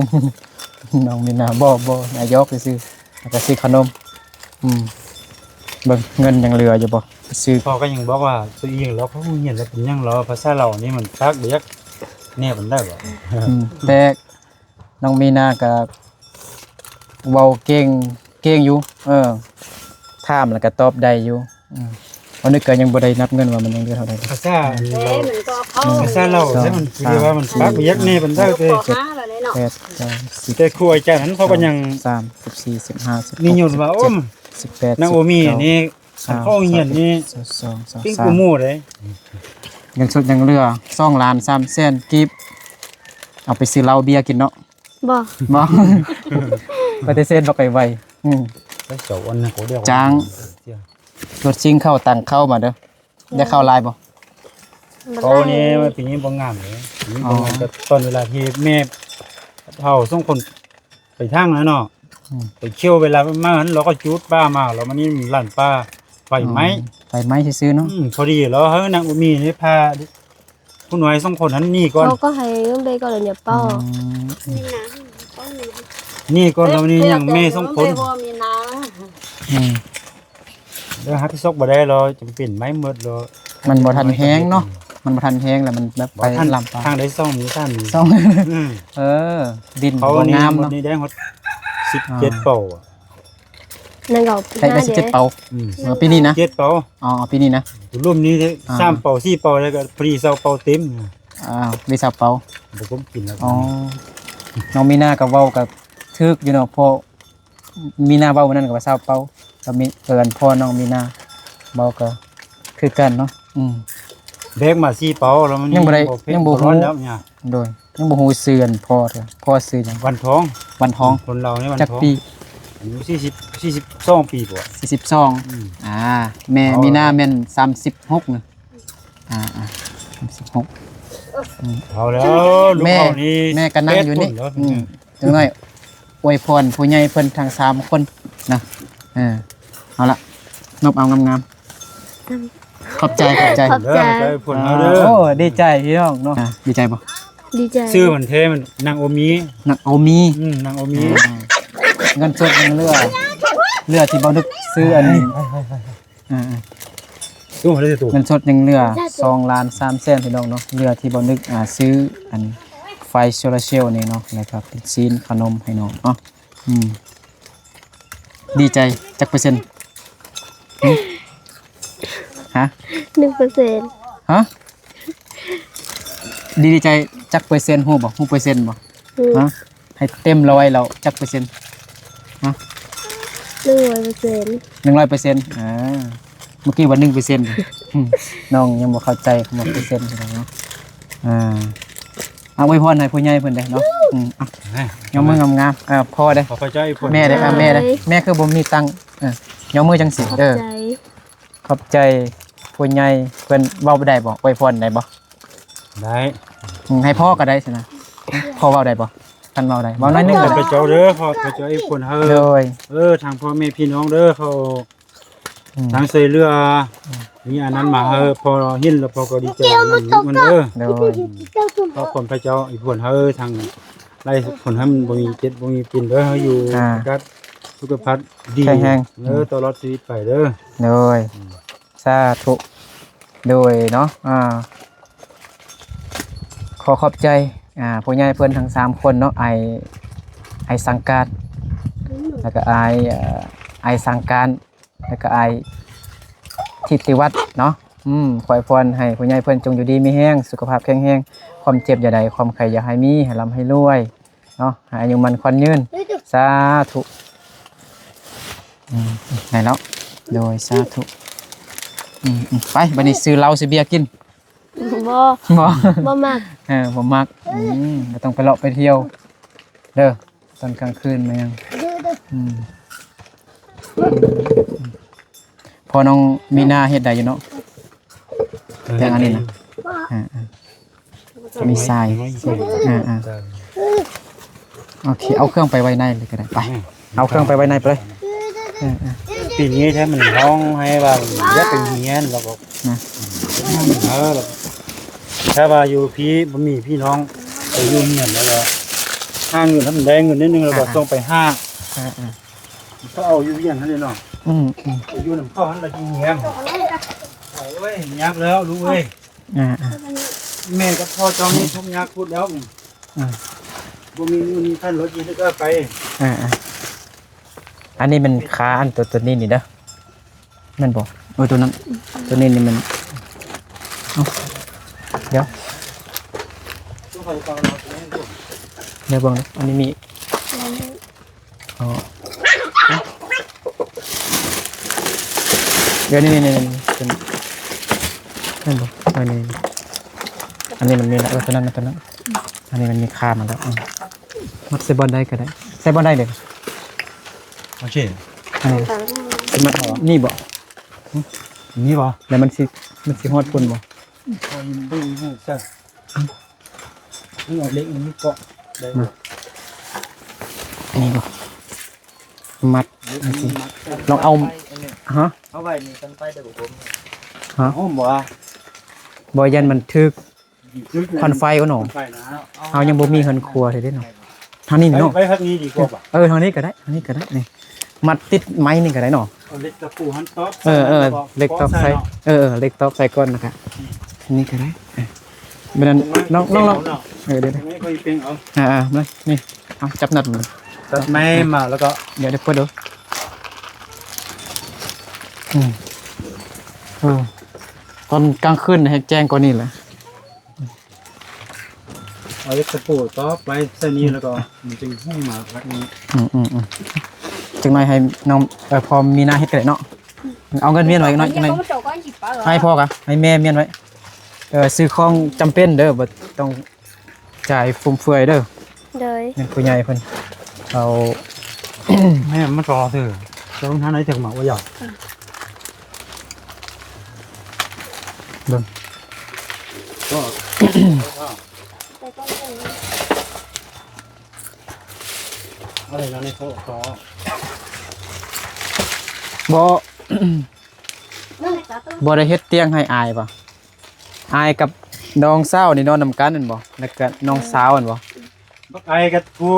ນ້ອງມີນາ ບໍ່ ບໍ່ ນາຢອກຊື່ໆ ແລ້ວກໍຊື້ຂະໜົມ ອືມ ເບິ່ງເງິນຍັງເຫຼືອຢູ່ບໍ່ ຊື້ ພໍ່ກໍຍັງບອກວ່າ ໂຕອີງລາວເຂົາຮຽນແລ້ວເປັນຫຍັງລາວ ພາສາລາວນີ້ມັນປາກບໍ່ຢາກແນວປານໃດບໍ່ ອືມ ແຕ່ນ້ອງມີນາກໍເວົ້າເກັ່ງ ເກັ່ງຢູ່ ເອີ ຖາມແລ້ວກໍຕອບໄດ້ຢູ່. ອືມ ອັນນີ້ກໍຍັງບໍ່ໄດ້ນັບເງິນວ່າມັນຍັງເຫຼືອເທົ່າໃດ. ພາສາ ເອີ ມັນກໍເຂົ້າ ພາສາລາວ ສອງ ມັນຄືວ່າມັນ ສາມ ປາກບໍ່ຢາກແນ່ປານໃດເດ້. ແປດ ເກົ້າ ສິບ ແຕ່ຄູອາຈານຫັ້ນເຂົາກໍຍັງ ສາມ ສິບສີ່ ສິບຫ້າ ສິບຫົກ ສິບເຈັດ ສິບແປດ ນາງໂອມີນີ້ ເກົ້າ ຄັນເຂົາຮຽນນີ້ ຊາວສອງ ຊາວສາມ ເກັ່ງກວ່າໝູ່ເດ້. ເງິນສົດຍັງເຫຼືອສອງລ້ານສາມແສນກີບ ເອົາໄປຊື້ເຫຼົ້າເບຍກິນເນາະ. ບໍ່ ບໍ່ ປະຕິເສດບໍ່ໄປໄວ. ອືມ ຈ້າງ ລົດຊິງເຂົ້າ ຕັງເຂົ້າມາເດີ. ໄດ້ເຂົ້າຫຼາຍບໍ່? ເຂົ້ານີ້ປີນີ້ບໍ່ງາມເລີຍ. ປີນີ້ບໍ່ງາມ. ອໍ ແຕ່ຕອນເວລາທີ່ແມ່ເຖົ້າສອງຄົນໄປທາງນັ້ນເນາະ. ອືມ ໄປທ່ຽວ ເວລາມາຫັ້ນ ລາວກໍຈູດປ່າມາ ແລ້ວມານີ້ມັນລັນປ່າ ໄຟໄໝ້. ອໍ ໄຟໄໝ້ຊື່ໆເນາະ. ອືມ ພໍດີລາວໃຫ້ນາງບໍ່ມີນີ້ພາ ຜູ້ນ້ອຍສອງຄົນຫັ້ນໜີກ່ອນ. ເຂົາກໍໃຫ້ເບິ່ງໄປກ່ອນ ແລ້ວເອົາເປົາ. ອືມ ໜີກ່ອນ ແລ້ວນີ້ຍັງແມ່ສອງຄົນ. ອືມ ແລ້ວຮັບຜິດຊອບບໍ່ໄດ້ ລາວຈຳເປັນໄໝ້ໝົດ ລາວ ມັນບໍ່ທັນແຮງເນາະ. ມັນບໍ່ທັນແຮງແລ້ວ ມັນແບບໄປ ບໍ່ທັນ ລຳປາງ ທາງໃດຊ່ອງນີ້ທ່ານ ຊ່ອງ ອືມ ເອີ ດິນ ເຂົາ ບໍ່ ນີ້ ງາມ ໝົດ ເນາະ ນີ້ໄດ້ຮອດ ອ່າ ສິບເຈັດເປົາ ອະ ນັ້ນກໍ ໄດ້ ໄດ້ສິບເຈັດເປົາ ອືມ ເອີ ປີນີ້ນະ ເຈັດເປົາ ອໍ ປີນີ້ນະ ລຸ່ມນີ້ ອ່າ ສາມເປົາ ສີ່ເປົາ ແລ້ວກໍພໍດີຊາວເປົາເຕັມ ອ່າ ໄດ້ຊາວເປົາ ບໍ່ກຸມກິນແລ້ວ ອໍ ນ້ອງມີນາກໍເວົ້າກໍຖືກຢູ່ເນາະ ເພາະ ມີນາເວົ້າມື້ນັ້ນກໍວ່າຊາວເປົາ ກໍມີ ເອີ ອັນພໍ່ນ້ອງມີນາເວົ້າກໍຄືກັນເນາະ ອືມ ແບກມາສີ່ເປົາແລ້ວ ມັນຍັງບໍ່ໄດ້ ຍັງບໍ່ຮູ້ ຍັງບໍ່ຮູ້ ແລ້ວເນຍ ໂດຍ ຍັງບໍ່ຮູ້ຊື່ອັນພໍ່ເທື່ອ ພໍ່ຊື່ຫຍັງ? ວັນທອງ ວັນທອງ ຄົນລາວນີ້ວັນທອງ ຈັກປີ? ອາຍຸສີ່ສິບ ສີ່ສິບສອງປີບໍ່? ສີ່ສິບສອງ ອືມ ອ່າ ແມ່ ເອົາ ມີນາແມ່ນສາມສິບຫົກນະ ອ່າໆ ສາມສິບຫົກ ອືມ ເອົາແລ້ວ ລູກເຮົານີ້ ແມ່ ແມ່ກໍນັ່ງຢູ່ນີ້ ແປດຄົນແລ້ວ ອືມ ຈັກໜ້ອຍອວຍພອນຜູ້ໃຫຍ່ເພິ່ນທັງສາມຄົນນະ ເອີ ເອົາລະ ນົບເອົາງາມໆ ຂອບໃຈ ຂອບໃຈ ຂອບໃຈ ເດີ ໃຈເພິ່ນເຮົາເດີ ໂອ້ ດີໃຈພີ່ນ້ອງເນາະ ອ່າ ດີໃຈບໍ່? ດີໃຈ ຊື່ມັນແທ້ມັນນາງໂອມີ ນາງໂອມີ ອືມ ນາງໂອມີ ອ່າ ເງິນສົດຍັງເຫຼືອ ເຫຼືອທີ່ບໍ່ນຶກຊື້ອັນ ອ່າໆ ຕູ້ມາເລີຍຕູ້ ເງິນສົດຍັງເຫຼືອສອງລ້ານສາມແສນ ພີ່ນ້ອງເນາະ ເຫຼືອທີ່ບໍ່ນຶກ ອ່າ ຊື້ອັນໄຟໂຊລາເຊວນີ້ເນາະ ແລ້ວກໍເປັນຊີ້ນຂະໜົມໃຫ້ນ້ອງເນາະ ອືມ ດີໃຈຈັກເປີເຊັນ? ຫຶ? ຮະ? ໜຶ່ງເປີເຊັນ ຮະ? ດີໃຈຈັກເປີເຊັນ ຮູ້ບໍ່? ຮູ້ເປີເຊັນບໍ່? ຮູ້ ຮະ? ໃຫ້ເຕັມຮ້ອຍແລ້ວຈັກເປີເຊັນ? ຮະ? ໜຶ່ງຮ້ອຍເປີເຊັນ ໜຶ່ງຮ້ອຍເປີເຊັນ ເອີ ເມື່ອກີ້ວ່າໜຶ່ງເປີເຊັນ ນ້ອງຍັງບໍ່ເຂົ້າໃຈຄຳວ່າເປີເຊັນເນາະ ອ່າ ອາ ອວຍພອນໃຫ້ຜູ້ໃຫຍ່ເພິ່ນເດ້ເນາະ ອືມ ອາ ຍົກມືງາມໆ ເອີ ພໍ່ເດ້ ຂໍພະເຈົ້າອວຍພອນ ແມ່ເດ້ ອາ ແມ່ເດ້ ໂດຍ ແມ່ຄືບໍ່ມີຕັງ ເອີ ຍົກມືຈັ່ງຊີ້ ຂອບໃຈ ເອີ ຂອບໃຈຜູ້ໃຫຍ່ເພິ່ນ ເວົ້າໄດ້ບໍ່? ອວຍພອນໄດ້ບໍ່? ໄດ້ ອືມ ໃຫ້ພໍ່ກໍໄດ້ຊັ້ນນະ ພໍ່ເວົ້າໄດ້ບໍ່? ຄັນເວົ້າໄດ້ ເວົ້າໜ້ອຍໜຶ່ງກໍໄດ້ ຂໍພະເຈົ້າເດີ ຂໍພະເຈົ້າອວຍພອນໃຫ້ ໂດຍ ເອີ ທາງພໍ່ແມ່ພີ່ນ້ອງເດີ ເຂົາ ອືມ ທາງຊ່ວຍເຫຼືອ ອືມ ມີອັນນັ້ນມາໃຫ້ ພໍເຫັນແລ້ວພໍ່ກໍດີໃຈນຳລູກມັນເດີ ໂດຍ ຂໍຄວາມພະເຈົ້າອວຍພອນໃຫ້ ທາງໄດ້ຜົນໃຫ້ມັນບໍ່ມີເຈັບບໍ່ມີເປັນເດີ ໃຫ້ຢູ່ ອ່າ ກັບສຸຂະພາບດີ ແຂງແຮງ ເອີ ອືມ ຕະຫຼອດຊີວິດໄປເດີ ໂດຍ ອືມ ສາທຸ ໂດຍເນາະ ອ່າ ຂໍຂອບໃຈ ອ່າ ຜູ້ໃຫຍ່ເພິ່ນທັງສາມຄົນເນາະ ອ້າຍ ອ້າຍສັງການ ແລ້ວກໍອ້າຍ ເອີ ອ້າຍສັງການ ແລ້ວກໍອ້າຍທິດຕິວັດເນາະ ອືມ ຂໍອວຍພອນໃຫ້ຜູ້ໃຫຍ່ເພິ່ນຈົ່ງຢູ່ດີມີແຮງ ສຸຂະພາບແຂງແຮງ ຄວາມເຈັບຢ່າໄດ້ ຄວາມໄຂ້ຢ່າໃຫ້ມີ ໃຫ້ລ່ຳໃຫ້ລວຍເນາະ ໃຫ້ອາຍຸໝັ້ນຂວັນຍືນ ສາທຸ ອືມ ໄດ້ແລ້ວ ໂດຍ ສາທຸ ອືມ ອືມ ໄປ ບັດນີ້ຊື້ເຫຼົ້າຊື້ເບຍກິນ ບໍ່ ບໍ່ ບໍ່ມັກ ເອີ ບໍ່ມັກ ອືມ ກໍຕ້ອງໄປເລາະໄປທ່ຽວເດີ ຕອນກາງຄືນມາຍັງ ອືມ ພໍນ້ອງມີນາເຮັດໄດ້ຢູ່ເນາະ ເອີ ແຕ່ອັນນີ້ນະ ເຮັດໄດ້ຢູ່ ອ່າໆ ມີຊາຍ ອ່າໆ ໂອເຄ ເອົາເຄື່ອງໄປໄວ້ໃນເລີຍກໍໄດ້ ໄປ ອືມ ເອົາເຄື່ອງໄປໄວ້ໃນໄປເລີຍ ເອີໆ ປີນີ້ແທ້ມັນຮ້ອງໃຫ້ວ່າຢາກໄປຮຽນ ແລ້ວກໍ ນະ ເອີ ຖ້າວ່າຢູ່ພີ້ບໍ່ມີພີ່ນ້ອງໄປຢູ່ຮຽນ ແລ້ວກໍຫາເງິນໃຫ້ມັນໄດ້ເງິນນິດໜຶ່ງ ແລ້ວກໍ ອ່າໆ ສົ່ງໄປຫ້າງ ອ່າໆ ເຂົາເອົາຢູ່ວຽງຫັ້ນເດເນາະ ອືມໆ ໄປຢູ່ນຳເຂົາຫັ້ນລະຈິງແຮງ ໂອ້ຍ ຍາກແລ້ວລູກເອີຍ ອ່າໆ ແມ່ກັບພໍ່ເຈົ້ານີ້ທຸກຍາກໂພດແລ້ວນີ້ ອ່າ ບໍ່ມີເງິນມີຄັນລົດຢູ່ໄກ ອ່າໆ ອັນນີ້ມັນຄາອັນໂຕ ໂຕນີ້ນີ້ເດີ ແມ່ນບໍ່? ເອີ ໂຕນັ້ນ ໂຕນີ້ນີ້ມັນ ເອົ້າ ດຽວ ດຽວເບິ່ງເດີ ອັນນີ້ມີ ອໍ ດຽວນີ້ ນີ້ ນີ້ ນີ້ ເປັນ ແມ່ນບໍ່? ເອີ ນີ້ ອັນນີ້ມັນມີແລ້ວ ເອີ ໂຕນັ້ນ ໂຕນັ້ນ ອັນນີ້ມັນມີຄາມາແລ້ວ ອືມ ມັດໃສ່ບ່ອນໃດກໍໄດ້ ໃສ່ບ່ອນໃດເດ? ໂອເຄ ອັນນີ້ມັດ ນີ້ບໍ່? ຫຶ? ນີ້ບໍ່? ແລ້ວມັນຊິ ມັນຊິຮອດພຸ້ນບໍ່? ພໍຍິງເບິ່ງໃຫ້ຊະ ເອົາເຫຼັກນີ້ເກາະໄດ້ບໍ່? ນີ້ບໍ່? ມັດ ເຫຼັກນີ້ມັດ ລອງເອົາ ຮະ? ເອົາໄວ້ນີ້ກັນໄຟໄດ້ບໍ່ຜົມ? ຮະ? ໂອ້ ບໍ່ວ່າ ບໍ່ ຢ້ານມັນຖືກ ຄວັນໄຟເນາະ ຄວັນໄຟນະ ເຮົາຍັງບໍ່ມີເຮືອນຄົວເລີຍເນາະ ທາງນີ້ເນາະ ໄວ້ທາງນີ້ດີກວ່າບໍ່? ເອີ ທາງນີ້ກໍໄດ້ ທາງນີ້ກໍໄດ້ ນີ້ ມັດຕິດໄມ້ນີ້ກໍໄດ້ເນາະ ເອົາເຫຼັກຕະປູຫັ້ນຕອກ ເອີ ເອີ ເຫຼັກຕອກໃສ່ ເອີ ເຫຼັກຕອກໃສ່ກ່ອນນະຄະ ອືມ ນີ້ກໍໄດ້ ເອີ ແບບນັ້ນ ນ້ອງ ນ້ອງ ນ້ອງ ເອີ ດຽວ ດຽວ ນີ້ຄ່ອຍເປັນເອົາ ອ່າໆ ມາ ນີ້ ເອົາ ຈັບນັດມັນ ຕັດໄມ້ມາ ແລ້ວກໍ ດຽວ ດຽວ ເປີດດູ ອືມ ເອີ ຕອນກາງຄືນແຮງແຈ້ງກວ່ານີ້ແຫຼະ. ເອົາເຫຼັກຕະປູຕອກໄວ້ໃສ່ນີ້ ອືມ ແລ້ວກໍມັນຈຶ່ງຫຸ້ງມາພັກນີ້ ອືມໆໆ ຈັກໜ້ອຍໃຫ້ນ້ອງ ເອີ ພໍ່ມີນາເຮັດກໍໄດ້ເນາະ ເອົາເງິນມ້ຽນໄວ້ໜ້ອຍ ຈັກໜ້ອຍ ໃຫ້ພໍ່ກະ ໃຫ້ແມ່ມ້ຽນໄວ້ ເອີ ຊື້ຂອງຈຳເປັນເດີ ບໍ່ຕ້ອງຈ່າຍຟຸມເຟືອຍເດີ ໂດຍ ແມ່ນຜູ້ໃຫຍ່ເພິ່ນເອົາ ແມ່ມັນກໍຖື ແຕ່ວ່າທາງໃນເຖິງມາວ່າຢາກ ເບິ່ງ ບໍ່ ບໍ່ໄດ້ເຮັດຕຽງໃຫ້ອາຍບໍ່? ອາຍກັບນ້ອງສາວນີ້ນອນນຳກັນແມ່ນບໍ່? ແລ້ວກະນ້ອງສາວແມ່ນບໍ່? ບັກອາຍກັບຜູ້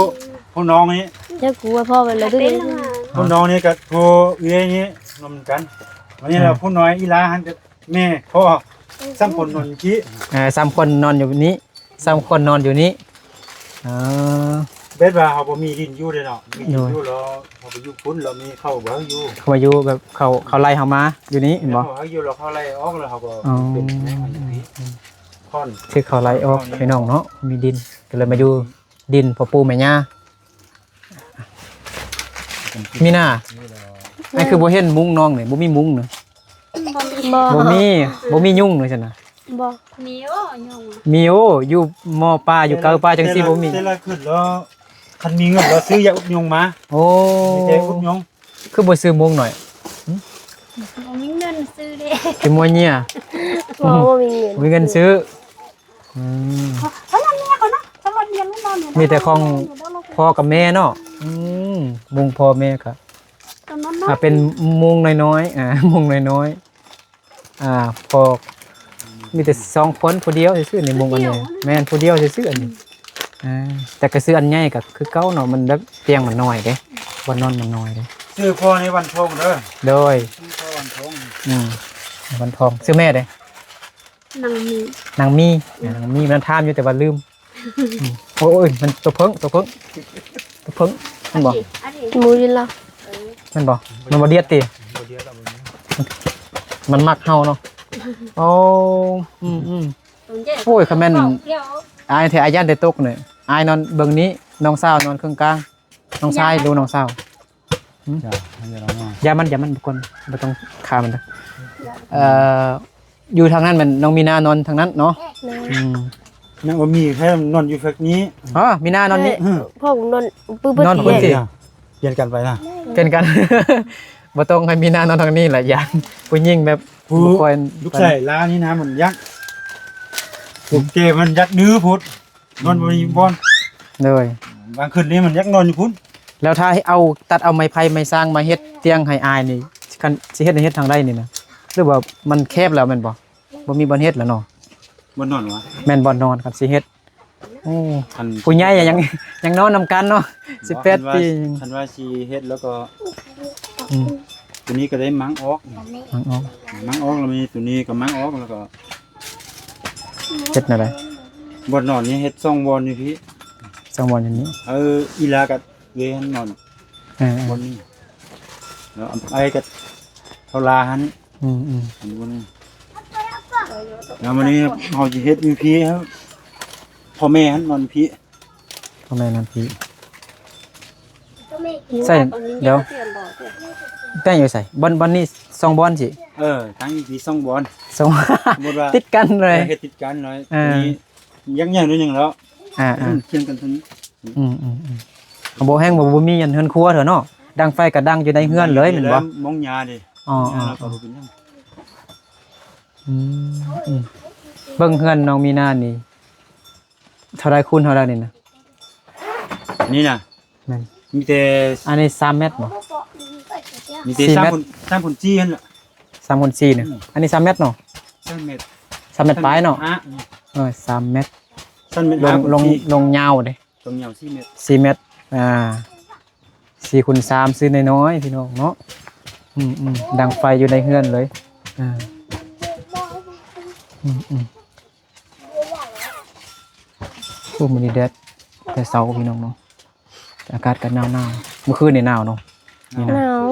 ຜູ້ນ້ອງນີ້ ເຈົ້າ ກູວ່າພໍ່ໄປແລ້ວເດີ ຜູ້ນ້ອງນີ້ກັບຜູ້ເອື້ອຍນີ້ນອນນຳກັນ ວັນນີ້ລະ ເອີ ຜູ້ນ້ອຍອີ່ຫຼ້າຫັ້ນກັບແມ່ພໍ່ ສາມຄົນນອນຢູ່ພີ້ ເອີ ສາມຄົນນອນຢູ່ນີ້ ສາມຄົນນອນຢູ່ນີ້ ເອີ ແບບວ່າເຮົາບໍ່ມີດິນຢູ່ເດ້ເນາະ ມີດິນຢູ່ແລ້ວ ເຮົາໄປຢູ່ພຸ້ນ ແລ້ວມີເຂົາບໍ່ໃຫ້ຢູ່ ເຂົາມາຢູ່ແບບເຂົາ ເຂົາໄລ່ເຮົາມາຢູ່ນີ້ແມ່ນບໍ່? ເຂົາໃຫ້ຢູ່ແລ້ວເຂົາໄລ່ອອກ ແລ້ວເຮົາກໍ ອໍ ເປັນແມ່ຢູ່ພີ້ ອືມ ຄືເຂົາໄລ່ອອກພີ່ນ້ອງເນາະ ມີດິນ ກໍເລີຍມາຢູ່ດິນພໍ່ປູ່ແມ່ຍ່າ. ມີນາ ອັນຄືບໍ່ເຫັນມຸ້ງນ້ອງນີ້ ບໍ່ມີມຸ້ງນະ? ບໍ່ມີ ບໍ່ມີ ບໍ່ມີຍຸງເລີຍຊັ້ນນະ? ບໍ່ ມີໂອ້ ຍຸງ ມີໂອ້ ຢູ່ໝໍ່ປ່າ ຢູ່ເກີປ່າຈັ່ງຊີ້ບໍ່ມີ ແຕ່ລະຂຶ້ນແລ້ວ ຄັນມີເງິນແລ້ວຊື້ຢາອຸດຍຸງມາ ໂອ້ ມີແຕ່ອຸດຍຸງ ຄືບໍ່ຊື້ມຸ້ງໜ້ອຍ? ບໍ່ມີເງິນຊື້ເດ້ ຊິມົວເຍຍ ບໍ່ ບໍ່ມີເງິນ ບໍ່ມີເງິນຊື້ ອືມ ເຂົານອນເມຍເຂົານະ ເຂົານອນເມຍນອນຢູ່ ມີແຕ່ຂອງພໍ່ກັບແມ່ເນາະ ອືມ ມຸ້ງພໍ່ແມ່ກະ ຕອນນອນ ອ່າ ເປັນມຸ້ງນ້ອຍໆ ອ່າ ມຸ້ງນ້ອຍໆ ອ່າ ພໍ ມີແຕ່ສອງຄົນ ຜູ້ດຽວຊື່ໆ ນີ້ ມຸ້ງອັນນີ້ ຜູ້ດຽວ ແມ່ນ ຜູ້ດຽວຊື່ໆ ອັນນີ້ ອ່າ ແຕ່ກະຊື້ອັນໃຫຍ່ກະຄືເກົ່າເນາະ ມັນແບບຕຽງມັນໜ້ອຍເດ້ ບ່ອນນອນມັນໜ້ອຍເດ້ ຊື່ພໍ່ໃນວັນທອງເດີ ໂດຍ ຊື່ພໍ່ວັນທອງ ອືມ ວັນທອງ ຊື່ແມ່ເດ້? ນາງມີ ນາງມີ ອືມ ນາງມີ ມັນຖາມຢູ່ແຕ່ວ່າລືມ ອືມ ໂອ້ຍ ມັນຕົວເຜິ້ງ ຕົວເຜິ້ງ ຕົວເຜິ້ງ ແມ່ນບໍ່? ໝູຢູ່ລະ ແມ່ນບໍ່? ມັນບໍ່ດຽດຕິ? ມັນມັກເຮົາເນາະ ໂອ້ ອືມໆ ໂອ້ຍ ຄັນແມ່ນອາຍແທ້ ອາຍຢ້ານແຕ່ຕົກນີ້ ອາຍນອນເບິ່ງນີ້ ນ້ອງສາວນອນເຄິ່ງກາງ ນ້ອງຊາຍ ຫຼືນ້ອງສາວ? ຫຶ? ຢ່າມັນ ຢ່າມັນ ບໍ່ຄວນ ບໍ່ຕ້ອງຂ້າມັນເດີ ເອີ ຢູ່ທາງນັ້ນແມ່ນນ້ອງມີນານອນທາງນັ້ນເນາະ ອືມ ຍັງບໍ່ມີໃຜນອນຢູ່ເຟກນີ້ ອໍ ມີນານອນນີ້ ເອີ ພໍ່ນອນປຶບ ນອນພຸ້ນຕິ ປ່ຽນກັນໄປນະ ປ່ຽນກັນ ບໍ່ຕ້ອງໃຫ້ມີນານອນທາງນີ້ລະ ຢ້ານຜູ້ຍິງແບບ ຜູ້ ບໍ່ຄ່ອຍ ລູກຊາຍຫຼານນີ້ນະ ມັນຢາກ ໂອເຄ ມັນຢາກດື້ພຸ້ນ ນອນບໍ່ມີບ່ອນ ໂດຍ ບາງຄືນນີ້ມັນຢາກນອນຢູ່ພຸ້ນ ແລ້ວຖ້າເອົາ ຕັດເອົາໄມ້ໄຜ່ໄມ້ຊາງມາເຮັດຕຽງໃຫ້ອາຍນີ້ ຄັນຊິເຮັດ ເຮັດທາງໃດນີ້ນະ ຫຼືວ່າມັນແຄບແລ້ວແມ່ນບໍ່? ບໍ່ມີບ່ອນເຮັດແລ້ວເນາະ ບ່ອນນອນຫວາ? ແມ່ນບ່ອນນອນຄັນຊິເຮັດ ໂອ້ ອັນ ຜູ້ໃຫຍ່ຍັງ ຍັງນອນນຳກັນເນາະ ສິບແປດປີ ຄັນວ່າຊິເຮັດແລ້ວກໍ ອືມ ຕົວນີ້ກໍໄດ້ມັງອອກ ມັງອອກ ມັງອອກ ແລ້ວມີຕົວນີ້ກໍມັງອອກ ແລ້ວກໍ ເຮັດແນວໃດ? ບ່ອນນອນນີ້ເຮັດສອງບ່ອນຢູ່ພີ້ ສອງບ່ອນຢູ່ນີ້ ເອີ ອີ່ຫຼ້າກໍເວຫັ້ນນອນ ເອີໆ ບ່ອນນີ້ ແລ້ວໄອ້ກໍເທົ່າລາຫັ້ນ ອືມໆ ອັນນີ້ບ່ອນນີ້ ແລ້ວມື້ນີ້ເຮົາຊິເຮັດຢູ່ພີ້ ພໍ່ແມ່ຫັ້ນນອນພີ້ ພໍ່ແມ່ນອນພີ້ ໃສ່ ດຽວ ແປ້ງຢູ່ໃສ? ບ່ອນ ບ່ອນນີ້ສອງບ່ອນຊິ ເອີ ທາງນີ້ມີສອງບ່ອນ ສອງ ຕິດກັນເລີຍ ເຮັດຕິດກັນເລີຍ ອ່າ ນີ້ຍັກໃຫຍ່ໜ້ອຍໜຶ່ງແລ້ວ ອ່າໆ ອືມ ຄຽງກັນເທົ່ານີ້ ອືມໆໆ ເຮົາບໍ່ແຮງ ບໍ່ ບໍ່ມີອັນເຮືອນຄົວເທື່ອເນາະ ດັງໄຟກໍດັງຢູ່ໃນເຮືອນເລີຍແມ່ນບໍ່? ມອງຫຍ້າເດ້ ອໍໆ ແລ້ວກໍບໍ່ເປັນຫຍັງ ອືມໆ ເບິ່ງເຮືອນນ້ອງມີນານີ້ ເທົ່າໃດຄູນເທົ່າໃດນີ້ນະ? ນີ້ນະ ແມ່ນ ມີແຕ່ ອັນນີ້ສາມແມັດບໍ່? ມີແຕ່ ສີ່ແມັດ ສາມຄູນ ສາມຄູນສີ່ຫັ້ນລະ ສາມຄູນສີ່ນະ ອືມ ອັນນີ້ສາມແມັດເນາະ? ສາມແມັດ ສາມແມັດປາຍເນາະ ເອີ ສາມແມັດ ສາມແມັດ ລວງ ລວງຍາວເດ້ ລວງຍາວສີ່ແມັດ ສີ່ແມັດ ອ່າ ສີ່ຄູນສາມ ຊື້ນ້ອຍໆ ພີ່ນ້ອງເນາະ ອືມໆ ດັງໄຟຢູ່ໃນເຮືອນເລີຍ ອ່າ ອືມໆ ໂອ້ ມື້ນີ້ແດດແຕ່ເຊົ້າພີ່ນ້ອງເນາະ ອາກາດກໍໜາວໆ ມື້ຄືນນີ້ໜາວເນາະ ນີ້ນະ ໜາວ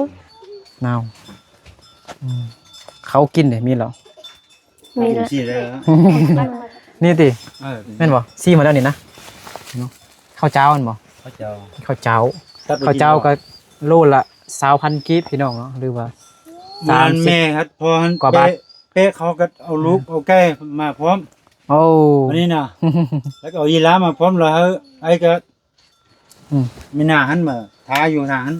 ໜາວ ອືມ ເຂົ້າກິນເດ ມີແລ້ວ ມີແລ້ວ ນີ້ຕິ ເອີ ແມ່ນບໍ່ ຊີມາແລ້ວນີ້ນະ ເນາະ ເຂົ້າຈ້າວແມ່ນບໍ່ ເຂົ້າຈ້າວ ເຂົ້າຈ້າວ ເຂົ້າຈ້າວກໍໂລລະຊາວພັນກີບພີ່ນ້ອງເນາະ ຫຼືວ່າ ສາມສິບ ແມ່ຮັດ ພໍຫັ້ນກວ່າບາດ ແປະ ແປະເຂົາກໍເອົາລູກ ເອີ ເອົາໄກ່ມາພ້ອມ ໂອ້ ອັນນີ້ນະ ແລ້ວກໍເອົາຢີລາມາພ້ອມ ແລ້ວໃຫ້ ໃຫ້ກໍ ອືມ ມີນາຫັ້ນມາຖ້າຢູ່ນາຫັ້ນ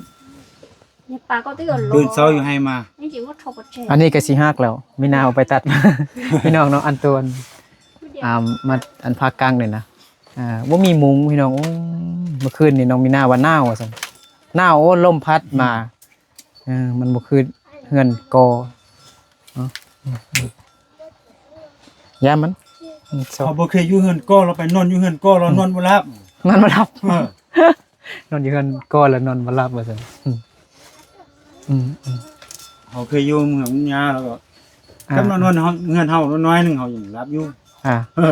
ນີ້ປາກໍຕິດກັນ ຕື່ນເຊົ້າຢູ່ໄຮ່ມາ ອັນນີ້ກໍຊິຫັກແລ້ວ ມີນາເອົາໄປຕັດ ພີ່ນ້ອງເນາະ ອັນຕົວ ອ່າ ມາ ອັນພາກກາງນີ້ນະ ອ່າ ບໍ່ມີມຸງພີ່ນ້ອງ ໂອ້ ເມື່ອຄືນນີ້ນ້ອງມີນາວ່າໜາວວ່າຊັ້ນ ໜາວ ໂອ້ ລົມພັດມາ ເອີ ມັນບໍ່ຄືເຮືອນກໍເນາະ ອືມ ອືມ ຢ່າມັນ ອືມ ເຂົາບໍ່ເຄີຍຢູ່ເຮືອນກໍ ລາວໄປນອນຢູ່ເຮືອນກໍ ລາວນອນບໍ່ຫຼັບ ນອນບໍ່ຫຼັບ ເອີ ນອນຢູ່ເຮືອນກໍ ລາວນອນບໍ່ຫຼັບວ່າຊັ້ນ ອືມ ອືມ ເຮົາເຄີຍຢູ່ເມືອງຍາ ລາວກໍ ອ່າ ກັບມານອນເຮືອນເຮົາໜ້ອຍໜຶ່ງ ເຮົາຍັງຫຼັບຢູ່ ອ່າ ເອີ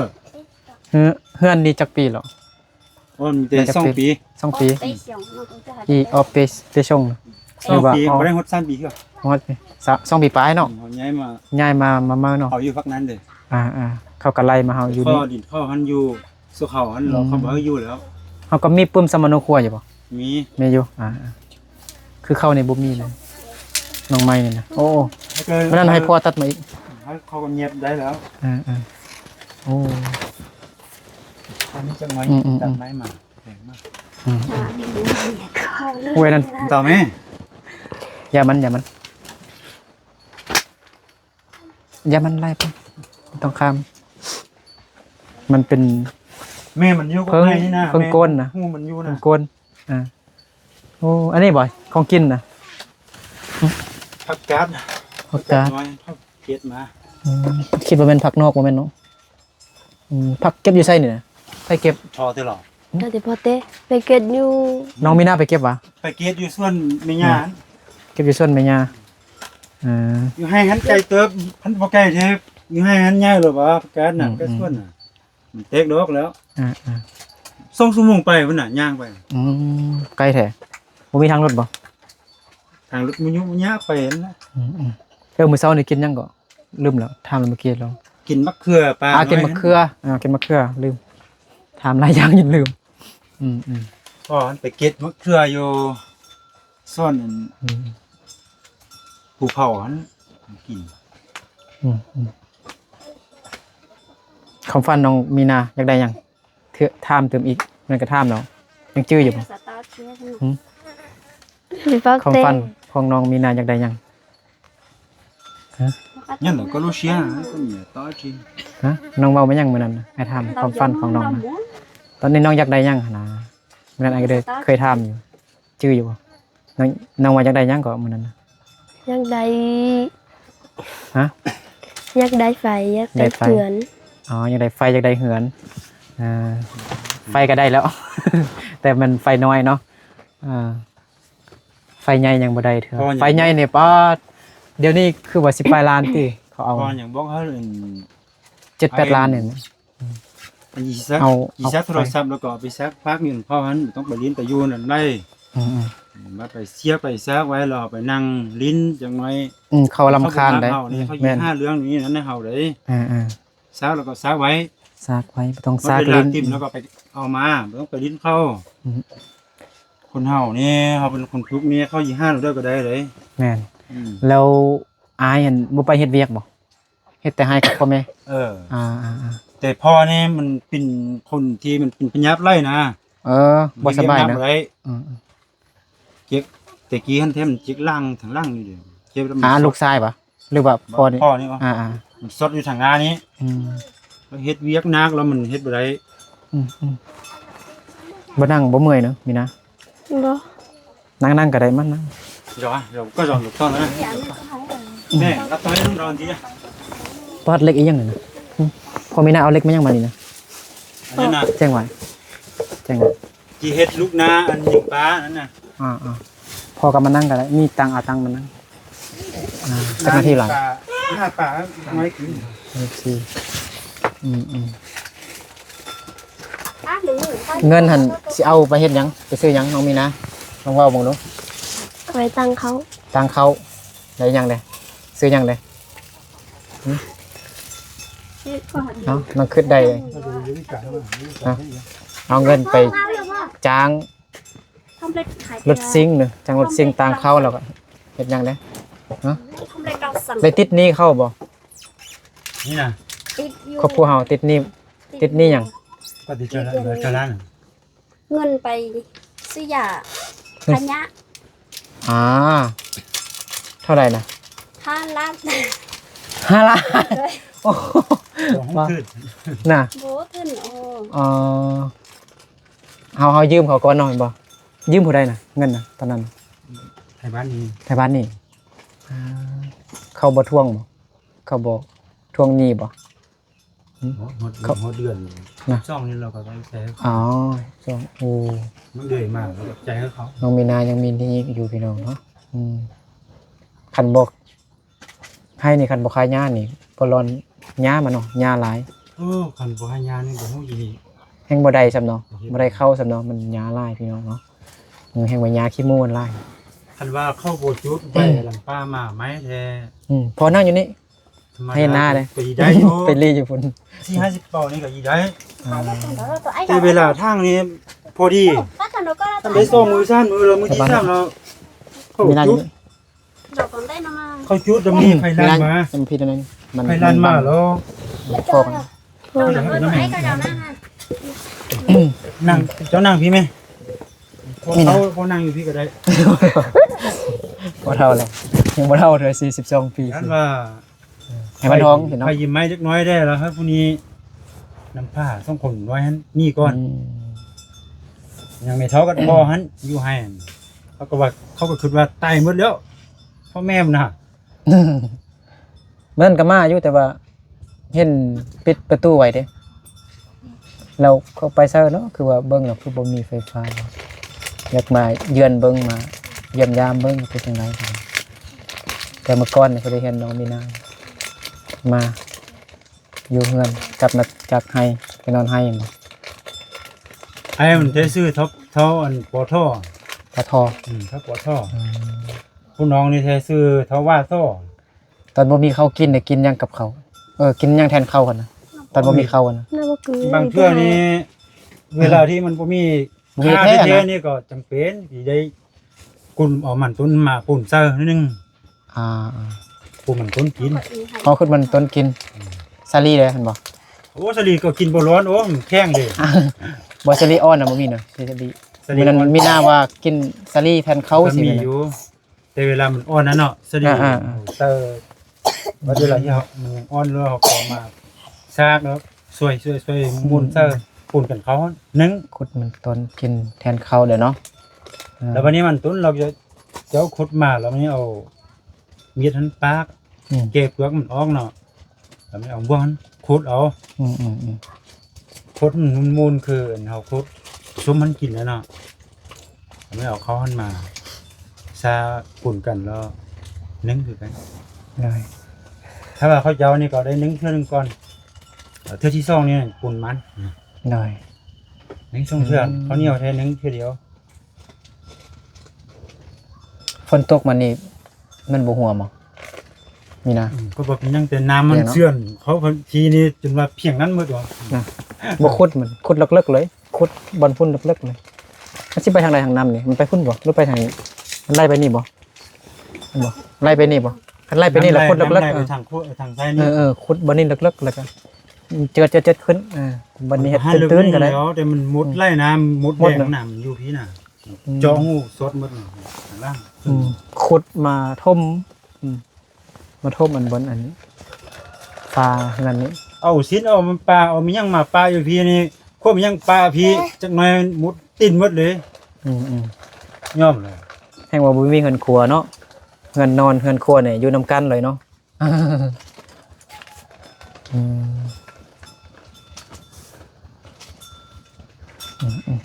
ເຮືອນ ເຮືອນນີ້ຈັກປີແລ້ວ? ໂອ້ ມີແຕ່ ໜ້າຈະ ສອງປີ ສອງປີ ອອກໄປ ອອກໄປສົ່ງ ສອງປີ ບໍ່ໄດ້ຮອດສາມປີເທື່ອ ຮອດສອງປີປາຍເນາະ ອືມ ເຮົາຍ້າຍມາ ຍ້າຍມາ ມາເມືອງເນາະ ເຂົາຢູ່ພາກນັ້ນເດ້ ອ່າໆ ເຂົາກໍໄລ່ມາເຮົາຢູ່ນີ້ ເຂົາດິນເຂົາຫັ້ນຢູ່ ສ່ວນເຂົາຫັ້ນ ອືມ ເຂົາບໍ່ໃຫ້ຢູ່ແລ້ວ ເຮົາກໍມີປຶ້ມສຳມະໂນຄົວຢູ່ບໍ່? ມີ ມີຢູ່ ອ່າໆ ຄືເຂົານີ້ບໍ່ມີເລີຍ ນ້ອງໃໝ່ນີ້ນະ ໂອ້ ມື້ນັ້ນໃຫ້ພໍ່ຕັດມາອີກ ໃຫ້ເຂົາກໍຫຍັບໄດ້ແລ້ວ ອ່າໆ ໂອ້ ອັນນີ້ຈັກໜ້ອຍ ອືມໆໆ ຕັດໄມ້ມາ ແພງມາກ ອືມ ໂອ້ຍ ນັ້ນ ຕໍ່ແມ່ ຢ່າມັນ ຢ່າມັນ ຢ່າມັນໄລ່ໄປ ບໍ່ຕ້ອງຂ້າມ ມັນເປັນ ແມ່ມັນຢູ່ ເພິ່ງ ໃນນີ້ນະ ເພິ່ງໂກນນະ ແມ່ມັນຢູ່ນະ ເພິ່ງໂກນ ອ່າ ໂອ້ ອັນນີ້ບໍ່ ຂອງກິນນະ ຜັກກາດ ຜັກກາດ ຜັກກາດນ້ອຍ ຜັກເກັດມາ ອືມ ຄິດວ່າແມ່ນຜັກນອກ ບໍ່ແມ່ນເນາະ ອືມ ຜັກເກັບຢູ່ໃສນີ້ນະ ໃຜເກັບ ທໍ່ເຕີຫຼໍ ແຕ່ພໍ່ເຕ ໄປເກັບຢູ່ ນ້ອງມີນາໄປເກັບຫວາ? ໄປເກັບຢູ່ສວນແມ່ຍ່າ ອ່າ ເກັບຢູ່ສວນແມ່ຍ່າ ອ່າ ຢູ່ໄຮ່ຫັ້ນໄກເຕີບ ຫັ້ນບໍ່ໄກເດ້ ຢູ່ໄຮ່ຫັ້ນໃຫຍ່ແລ້ວຫວາ ປະກາດນະ ອືມ ໃກ້ສວນນະ ອືມ ມັນແຕກດອກແລ້ວ ອ່າໆ ສອງຊົ່ວໂມງໄປພຸ້ນນະ ຍ່າງໄປ ອືມ ໄກແທ້ ບໍ່ມີທາງລົດບໍ່? ທາງລົດມຸຍຸມຸຍະໄປຫັ້ນລະ ອືມໆ ເອີ ມື້ເຊົ້ານີ້ກິນຫຍັງເກາະ? ລືມແລ້ວ ຖາມແລ້ວເມື່ອກີ້ແລ້ວ ກິນໝາກເຂືອປາ ອ່າ ກິນໝາກເຂືອ ອ່າ ກິນໝາກເຂືອ ລືມ ຖາມຫຼາຍຢ່າງຈົນລືມ ອືມໆ ພໍໄປເກັບໝາກເຂືອຢູ່ສວນ ອືມ ພູເຂົາຫັ້ນກິນ ອືມໆ ຄວາມຝັນນ້ອງມີນາຢາກໄດ້ຫຍັງ? ເທື່ອ ຖາມຕື່ມອີກ ແມ່ນກໍຖາມແລ້ວ ຍັງຈື່ຢູ່ບໍ່? ຫຶ? ຄວາມຝັນຂອງນ້ອງມີນາຢາກໄດ້ຫຍັງ? ຫະ? ຍັງກໍຮູ້ເສຍ ກໍມີຕໍ່ຈິງ ຫະ? ນ້ອງເວົ້າມາຫຍັງມື້ນັ້ນນະ? ອ້າຍຖາມຄວາມຝັນຂອງນ້ອງນະ ຕອນນີ້ນ້ອງຢາກໄດ້ຫຍັງຫັ້ນນະ? ມື້ນັ້ນອ້າຍກໍໄດ້ເຄີຍຖາມຢູ່ ຈື່ຢູ່ບໍ່? ນ້ອງ ນ້ອງວ່າຢາກໄດ້ຫຍັງເກາະມື້ນັ້ນນະ? ຢາກໄດ້ ຮະ? ຢາກໄດ້ໄຟ ຢາກໄດ້ ໄດ້ໄຟ ເຮືອນ ອໍ ຢາກໄດ້ໄຟ ຢາກໄດ້ເຮືອນ ອ່າ ໄຟກໍໄດ້ແລ້ວ ແຕ່ມັນໄຟນ້ອຍເນາະ ອ່າ ໄຟໃຫຍ່ຍັງບໍ່ໄດ້ເທື່ອ ໄຟໃຫຍ່ນີ້ປາດ ດຽວນີ້ຄືວ່າສິບປາຍລ້ານຕິ ເຂົາເອົາ ພໍ່ຍັງບອກເຮົາ ເຈັດແປດລ້ານນີ້ ອັນນີ້ຊິຊັກ ເອົາ ຊິຊັກໂທລະສັບ ແລ້ວກໍເອົາໄປຊັກພາກຢູ່ນຳເຂົາຫັ້ນ ຕ້ອງໄປຫຼິ້ນໄປຢູ່ນັ້ນໄດ້ ອືມໆ ມາໄປເສຍບໄປຊັກໄວ້ ແລ້ວເອົາໄປນັ່ງຫຼິ້ນຈັກໜ້ອຍ ອືມ ເຂົາລຳຄານໄດ໋ ເຂົາບໍ່ຮັກເຮົານີ້ ອືມ ເຂົາຊິຫາເລື່ອງນີ້ນັ້ນໃຫ້ເຮົາໄດ໋ ເອີໆ ຊັກແລ້ວກໍຊັກໄວ້ ຊັກໄວ້ ບໍ່ຕ້ອງຊັກຫຼິ້ນ ເວລາຖິ້ມແລ້ວກໍໄປເອົາມາ ບໍ່ຕ້ອງໄປຫຼິ້ນເຂົາ ອືມ ຄົນເຮົານີ້ ເຮົາເປັນຄົນທຸກນີ້ ເຂົາຊິຫາເລື່ອງໃດກໍໄດ້ເດ ແມ່ນ ອືມ ແລ້ວອ້າຍຫັ້ນບໍ່ໄປເຮັດວຽກບໍ່? ເຮັດແຕ່ໄຮ່ກັບພໍ່ແມ່ ເອີ ອ່າໆໆ ແຕ່ພໍ່ນີ້ມັນເປັນຄົນທີ່ມັນເປັນພະຍາດໄຫຼນະ ເອີ ບໍ່ສະບາຍນະ ມັນເຮັດວຽກໜັກບໍ່ໄດ້ ອືມໆ ເຈັບ ແຕ່ກີ້ຫັ້ນແທ້ມັນເຈັບຫຼັງ ທາງຫຼັງນີ້ເດ້ ເຈັບແລ້ວມັນ ອ່າ ສອດ ລູກຊາຍຫວາ ຫຼືວ່າພໍ່ນີ້ ພໍ່ນີ້ຫວາ ອ່າໆ ມັນສອດຢູ່ທາງໜ້ານີ້ ອືມ ເຮັດວຽກໜັກແລ້ວມັນເຮັດບໍ່ໄດ້ ອືມໆ ບໍ່ນັ່ງບໍ່ເມື່ອຍເນາະ ມີນາ ບໍ່ ນັ່ງໆກໍໄດ້ ມານັ່ງ ເດີ ເດີ ກໍຈອງລູກຕ້ອງນະ ແມ່ ລັບຕ້ອງໃຫ້ນ້ອງດອນທີ ປາດ ເຫຼັກອີ່ຫຍັງນີ້ນະ ຫຶ ພໍ່ມີນາເອົາເຫຼັກມາຫຍັງມານີ້ນະ ອັນນັ້ນນະ ແຈ້ງໄວ້ ແຈ້ງໄວ້ ທີ່ເຮັດລູກນາອັນຍິງປານັ້ນນະ ອ່າໆ ພໍ່ກໍມານັ່ງກໍໄດ້ ມີຕັ່ງ ເອົາຕັ່ງມານັ່ງ ອ່າ ຈັກນາທີລະ ປາ ຫາປາ ໄວ້ກິນ ໂອເຄ ອືມໆ. ເງິນຫັ້ນຊິເອົາໄປເຮັດຫຍັງ? ໄປຊື້ຫຍັງ? ນ້ອງມີນາ ລອງເວົ້າເບິ່ງດູ. ເອົາໄປຕັງເຂົ້າ. ຕັງເຂົ້າ. ໄດ້ຫຍັງເດ? ຊື້ຫຍັງເດ? ເອົາ ນ້ອງຄິດໄດ້ ເອົາເງິນໄປຈ້າງລົດຊິງເນາະ, ຈ້າງລົດຊິງຕັງເຂົ້າ ແລ້ວກໍເຮັດຫຍັງເດ? ໄດ້ຕິດໜີ້ເຂົາບໍ່? ນີ້ນະ ຄອບຄົວເຮົາຕິດໜີ້ ຕິດໜີ້ຫຍັງ? ກໍຕິດເຈົ້າ ເຈົ້າລ້ານ ເງິນໄປຊື້ຢາ ເງິນ ຂາຍຢາ. ອ່າ ເທົ່າໃດນະ? ຫ້າລ້ານ. ຫ້າລ້ານ. ໂອ້ໂຫ ນະ ບໍ່ຂຶ້ນ. ອໍ ເຮົາ ເຮົາຢືມເຂົາກ່ອນເນາະ ແມ່ນບໍ່? ຢືມຜູ້ໃດນະ ເງິນນະ ຕອນນັ້ນ? ໄທບ້ານນີ້ ໄທບ້ານນີ້. ອ່າ ເຂົາບໍ່ທວງບໍ່? ເຂົາບໍ່ທວງໜີ້ບໍ່? ຮອດ ຮອດເດືອນນະ ສອງນີ້ເຮົາກໍຕ້ອງໃຊ້. ອໍ ສອງ ໂອ້ ມັນເດືອຍມາເຮົາກໍຈ່າຍໃຫ້ເຂົາ. ນ້ອງມີນາຍັງມີໜີ້ຢູ່ ພີ່ນ້ອງເນາະ. ອືມ ຄັນບໍ່ໃຫ້ນີ້ ຄັນບໍ່ຂາຍຫຍ້ານີ້ ບໍ່ລອນຫຍ້າມາເນາະ ຫຍ້າຫຼາຍ. ເອີ ຄັນບໍ່ໃຫ້ຫຍ້ານີ້ ບໍ່ຮູ້ອີ່ຫຼີ ແຮ່ງບໍ່ໄດ້ຊ້ຳເນາະ ບໍ່ໄດ້ເຂົ້າຊ້ຳເນາະ ມັນຫຍ້າຫຼາຍ ພີ່ນ້ອງເນາະ. ເອີ ແຮ່ງວ່າຫຍ້າຂີ້ໝູມັນຫຼາຍ. ຄັນວ່າເຂົາບໍ່ຈຸດໄຟ ອືມ ລຳປາໝາໄມ້ແທ້. ອືມ ພໍນັ່ງຢູ່ນີ້ ໃຫ້ໜ້າເດ້ ໄປໄດ້ຢູ່ ໄປລີ້ຢູ່ພຸ້ນ ສີ່ຫ້າສິບເປົ່ານີ້ກໍອີໄດ້. ອ່າ ແຕ່ເວລາທາງນີ້ພໍດີ ໄດ້ສອງມື້ ສາມມື້ ແລ້ວມື້ທີສາມແລ້ວ ເຂົາຈຸດ ເຂົາຈຸດແລ້ວມີໄຟລັນມາ. ມັນ ໄຟລັນມາແລ້ວ ເຈົ້ານັ່ງ ເຈົ້ານັ່ງພີ້ແມ່. ພໍ່ເຖົ້າ ພໍ່ນັ່ງຢູ່ພີ້ກໍໄດ້. ພໍ່ເຖົ້າແລ້ວ ຍັງບໍ່ເຖົ້າເທື່ອ ສີ່ສິບສອງປີ. ຄັນວ່າ ໃຫ້ມັນທ້ອງຊິເນາະ ໃຫ້ຍິ້ມໄມ້ຈັກໜ້ອຍແດ່ ແລ້ວໃຫ້ຜູ້ນີ້ນຳພາສອງຄົນນ້ອຍຫັ້ນໜີກ່ອນ. ອືມ ຍັງແມ່ເຖົ້າກັບພໍ່ຫັ້ນຢູ່ໃຫ້ຫັ້ນ ເຂົາກໍວ່າ ເຂົາກໍຄິດວ່າຕາຍໝົດແລ້ວ ພໍ່ແມ່ມັນນະ. ມື້ນັ້ນກໍມາຢູ່ ແຕ່ວ່າເຫັນປິດປະຕູໄວ້ເດ້ ແລ້ວເຂົາໄປໃສເນາະ ຄືວ່າເບິ່ງແລ້ວຄືບໍ່ມີໄຟຟ້າ. ຢາກມາເຢືອນເບິ່ງ ມາຢ້ຽມຢາມເບິ່ງເປັນຈັ່ງໃດ. ແຕ່ເມື່ອກ່ອນນີ້ເຄີຍໄດ້ເຫັນນ້ອງມີນາມາຢູ່ເຮືອນ ກັບມາຈາກໄຮ່ ໄປນອນໄຮ່ແມ່ນບໍ່? ໄອ້ມັນແທ້ຊື່ເຖົ້າ ເຖົ້າອັນ ປອທ ປອທ ອືມ ເຖົ້າ ປອທ ອືມ ຜູ້ນ້ອງນີ້ແທ້ຊື່ເຖົ້າ ວາ ຕ ຕອນບໍ່ມີເຂົ້າກິນໄດ້ກິນຫຍັງກັບເຂົ້າ? ເອີ ກິນຫຍັງແທນເຂົ້າຫັ້ນນະ? ຕອນບໍ່ມີເຂົ້າຫັ້ນນະ? ບາງເທື່ອນີ້ ເວລາທີ່ມັນບໍ່ມີ ບໍ່ມີແທ້ ແທ້ໆ ນະ ນີ້ກໍຈຳເປັນຊິໄດ້ກຸ້ນເອົາມັນຕົ້ນມາປຸ້ນໃສ່ໜ້ອຍໜຶ່ງ. ອ່າ ປຸ້ນມັນຕົ້ນກິນ. ອໍ ຄຸດມັນຕົ້ນກິນ. ອືມ ສາລີເດ້ ເຫັນບໍ່? ໂອ້ ສາລີກໍກິນບໍ່ຮ້ອນ ໂອ້ ມັນແຂງເດ້. ບໍ່ ສາລີອ່ອນນະ ບໍ່ມີນະ ສາລີ ສາລີ ມື້ນັ້ນ ອ່ອນ ມີໜ້າວ່າກິນສາລີແທນເຂົ້າ ກໍ ຊິ ມີ ແມ່ນນະ ຢູ່. ແຕ່ເວລາມັນອ່ອນນະເນາະ ສະດີ ອ່າໆໆ ເຕີ ບັດເວລາທີ່ເຮົາ ມັນຍັງອ່ອນ ແລ້ວເຮົາກໍມາຊາກ ແລ້ວຊ່ວຍໆໆ ໝູນໃສ່ ອືມ ປຸ້ນກັນເຂົ້າໜຶ່ງ ຂຸດມັນຕົ້ນກິນແທນເຂົ້າເດ້ເນາະ. ອ່າ ແລ້ວບັດນີ້ມັນຕົ້ນ ເຮົາຈະ ເຈົ້າຂຸດມາ ແລ້ວບັດນີ້ເອົາມີດຫັ້ນປາກ ອືມ ແກະເປືອກມັນອອກເນາະ. ແລ້ວມັນເອົາບ່ວງຫັ້ນຂຸດເອົາ. ອືມໆໆ ຂຸດໃຫ້ມັນມູນໆ ຄືອັນເຮົາຂຸດຊຸມມັນກິນແລ້ວເນາະ. ແລ້ວມັນເອົາເຂົ້າຫັ້ນມາຊາປຸ້ນກັນ ແລ້ວໜຶ້ງຄືກັນ. ໂດຍ ຖ້າວ່າເຂົ້າເຈົ້ານີ້ກໍໄດ້ໜຶ້ງເທື່ອໜຶ່ງກ່ອນ. ເທື່ອທີສອງນີ້ປຸ້ນມັນ. ໂດຍ ໜຶ້ງສອງເທື່ອ. ອືມ ເຂົ້າໜຽວແທ້ໜຶ້ງເທື່ອດຽວ. ຝົນຕົກມານີ້ ມັນບໍ່ຮົ່ວບໍ່? ມີນະ. ອືມ ກໍບໍ່ເປັນຫຍັງ ແຕ່ນ້ຳມັນເຈື່ອນ ເຂົາພີ້ນີ້ຈົນວ່າພຽງນັ້ນໝົດວ່າ. ນະ ບໍ່ຂຸດມັນ ຂຸດເລິກໆເລີຍ ຂຸດບ່ອນພຸ້ນເລິກໆເລີຍ. ມັນຊິໄປທາງໃດທາງນ້ຳນີ້? ມັນໄປພຸ້ນບໍ່ ຫຼືໄປທາງນີ້? ມັນໄຫຼໄປນີ້ບໍ່? ແມ່ນບໍ່? ໄຫຼໄປນີ້ບໍ່? ຄັນໄຫຼໄປນີ້ລະຂຸດເລິກໆ ນ້ຳໄຫຼໄປທາງໂຄ ເອີ ທາງຊ້າຍນີ້. ເອີໆ ຂຸດບ່ອນນີ້ເລິກໆ ແລ້ວກໍເຈີດໆໆຂຶ້ນ. ເອີ ບ່ອນນີ້ເຮັດຕື້ນໆກໍໄດ້. ແຕ່ມັນໝົດໄຫຼນ້ຳ ໝົດແດງ ໝົດນະ ນ້ຳຢູ່ພີ້ນະ. ອືມ ເຈາະຮູສົດໝົດນີ້ ອືມ ຂຸດມາຖົມ ອືມ ມາຖົມອັນບ່ອນອັນຝາເຮືອນນີ້. ເອົາຊີ້ນ ເອົາປາ ເອົາມີຫຍັງມາປະຢູ່ພີ້ນີ້ ຄວາມຫຍັງປະພີ້ ຈັກໜ້ອຍໝົດຕີນໝົດເລີຍ. ອືມໆ ຍອມແລ້ວ. ແຮ່ງວ່າບໍ່ມີເຮືອນຄົວເນາະ ເຮືອນນອນເຮືອນຄົວນີ້ຢູ່ນຳກັນເລີຍເນາະ. ອືມ ອືມ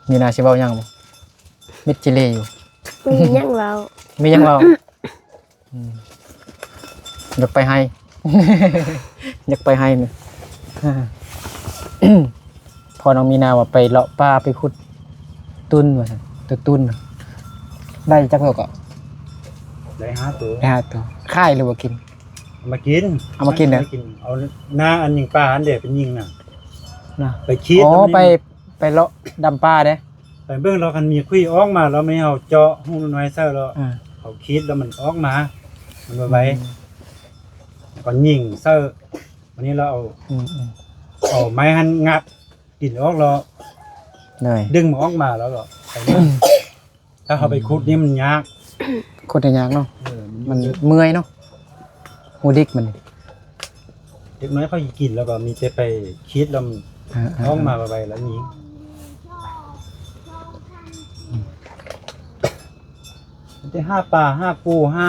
ໆ ມີໜ້າຊິເວົ້າຫຍັງບໍ່? ມິດຈິເລຢູ່. ມີຫຍັງເວົ້າ ມີຫຍັງເວົ້າ. ອືມ ຢາກໄປໄຮ່ ຢາກໄປໄຮ່ນີ້ ພໍ່ນ້ອງມີນາວ່າໄປເລາະປ່າໄປຂຸດຕຸນວ່າຊັ້ນ ຕົວຕຸນນະ ໄດ້ຈັກໂຕເກາະ? ໄດ້ຫ້າໂຕ ໄດ້ຫ້າໂຕ ຂາຍຫຼືວ່າກິນ? ເອົາມາກິນ ເອົາມາກິນເດີ ເອົາໜ້າອັນຍິງປາຫັ້ນເດ ເປັນຍິງນະ ນະ ໄປຂີດ ອໍ ແລ້ວມັນ ໄປ ໄປເລາະດຳປ່າເດ້ ໄປເບິ່ງລອກ ຄັນມີຂຸຍອອກມາແລ້ວ ແມ່ນເຮົາເຈາະຮູນ້ອຍໆໃສ່ແລ້ວ ອ່າ ເຮົາຂີດແລ້ວມັນອອກມາ ມັນໄວ ອືມ ແລ້ວກໍຍິງໃສ່ ບາດນີ້ລາວເອົາ ອືມໆ ເອົາໄມ້ຫັ້ນງັດ ກິນອອກແລ້ວ ໂດຍ ດຶງມັນອອກມາແລ້ວກໍໄປເບິ່ງ ຖ້າເຮົາໄປ ອືມ ຂຸດນີ້ມັນຍາກ ຂຸດນີ້ຍາກເນາະ ເອີ ມັນ ມັນເມື່ອຍເນາະ ຮູດິກມັນ ເດັກນ້ອຍເຂົາກິນແລ້ວກໍມີແຕ່ໄປຂີດແລ້ວມັນ ອ່າໆໆ ອອກມາໄວໆແລ້ວນີ້ ມີແຕ່ຫາປາ ຫາປູ ຫາ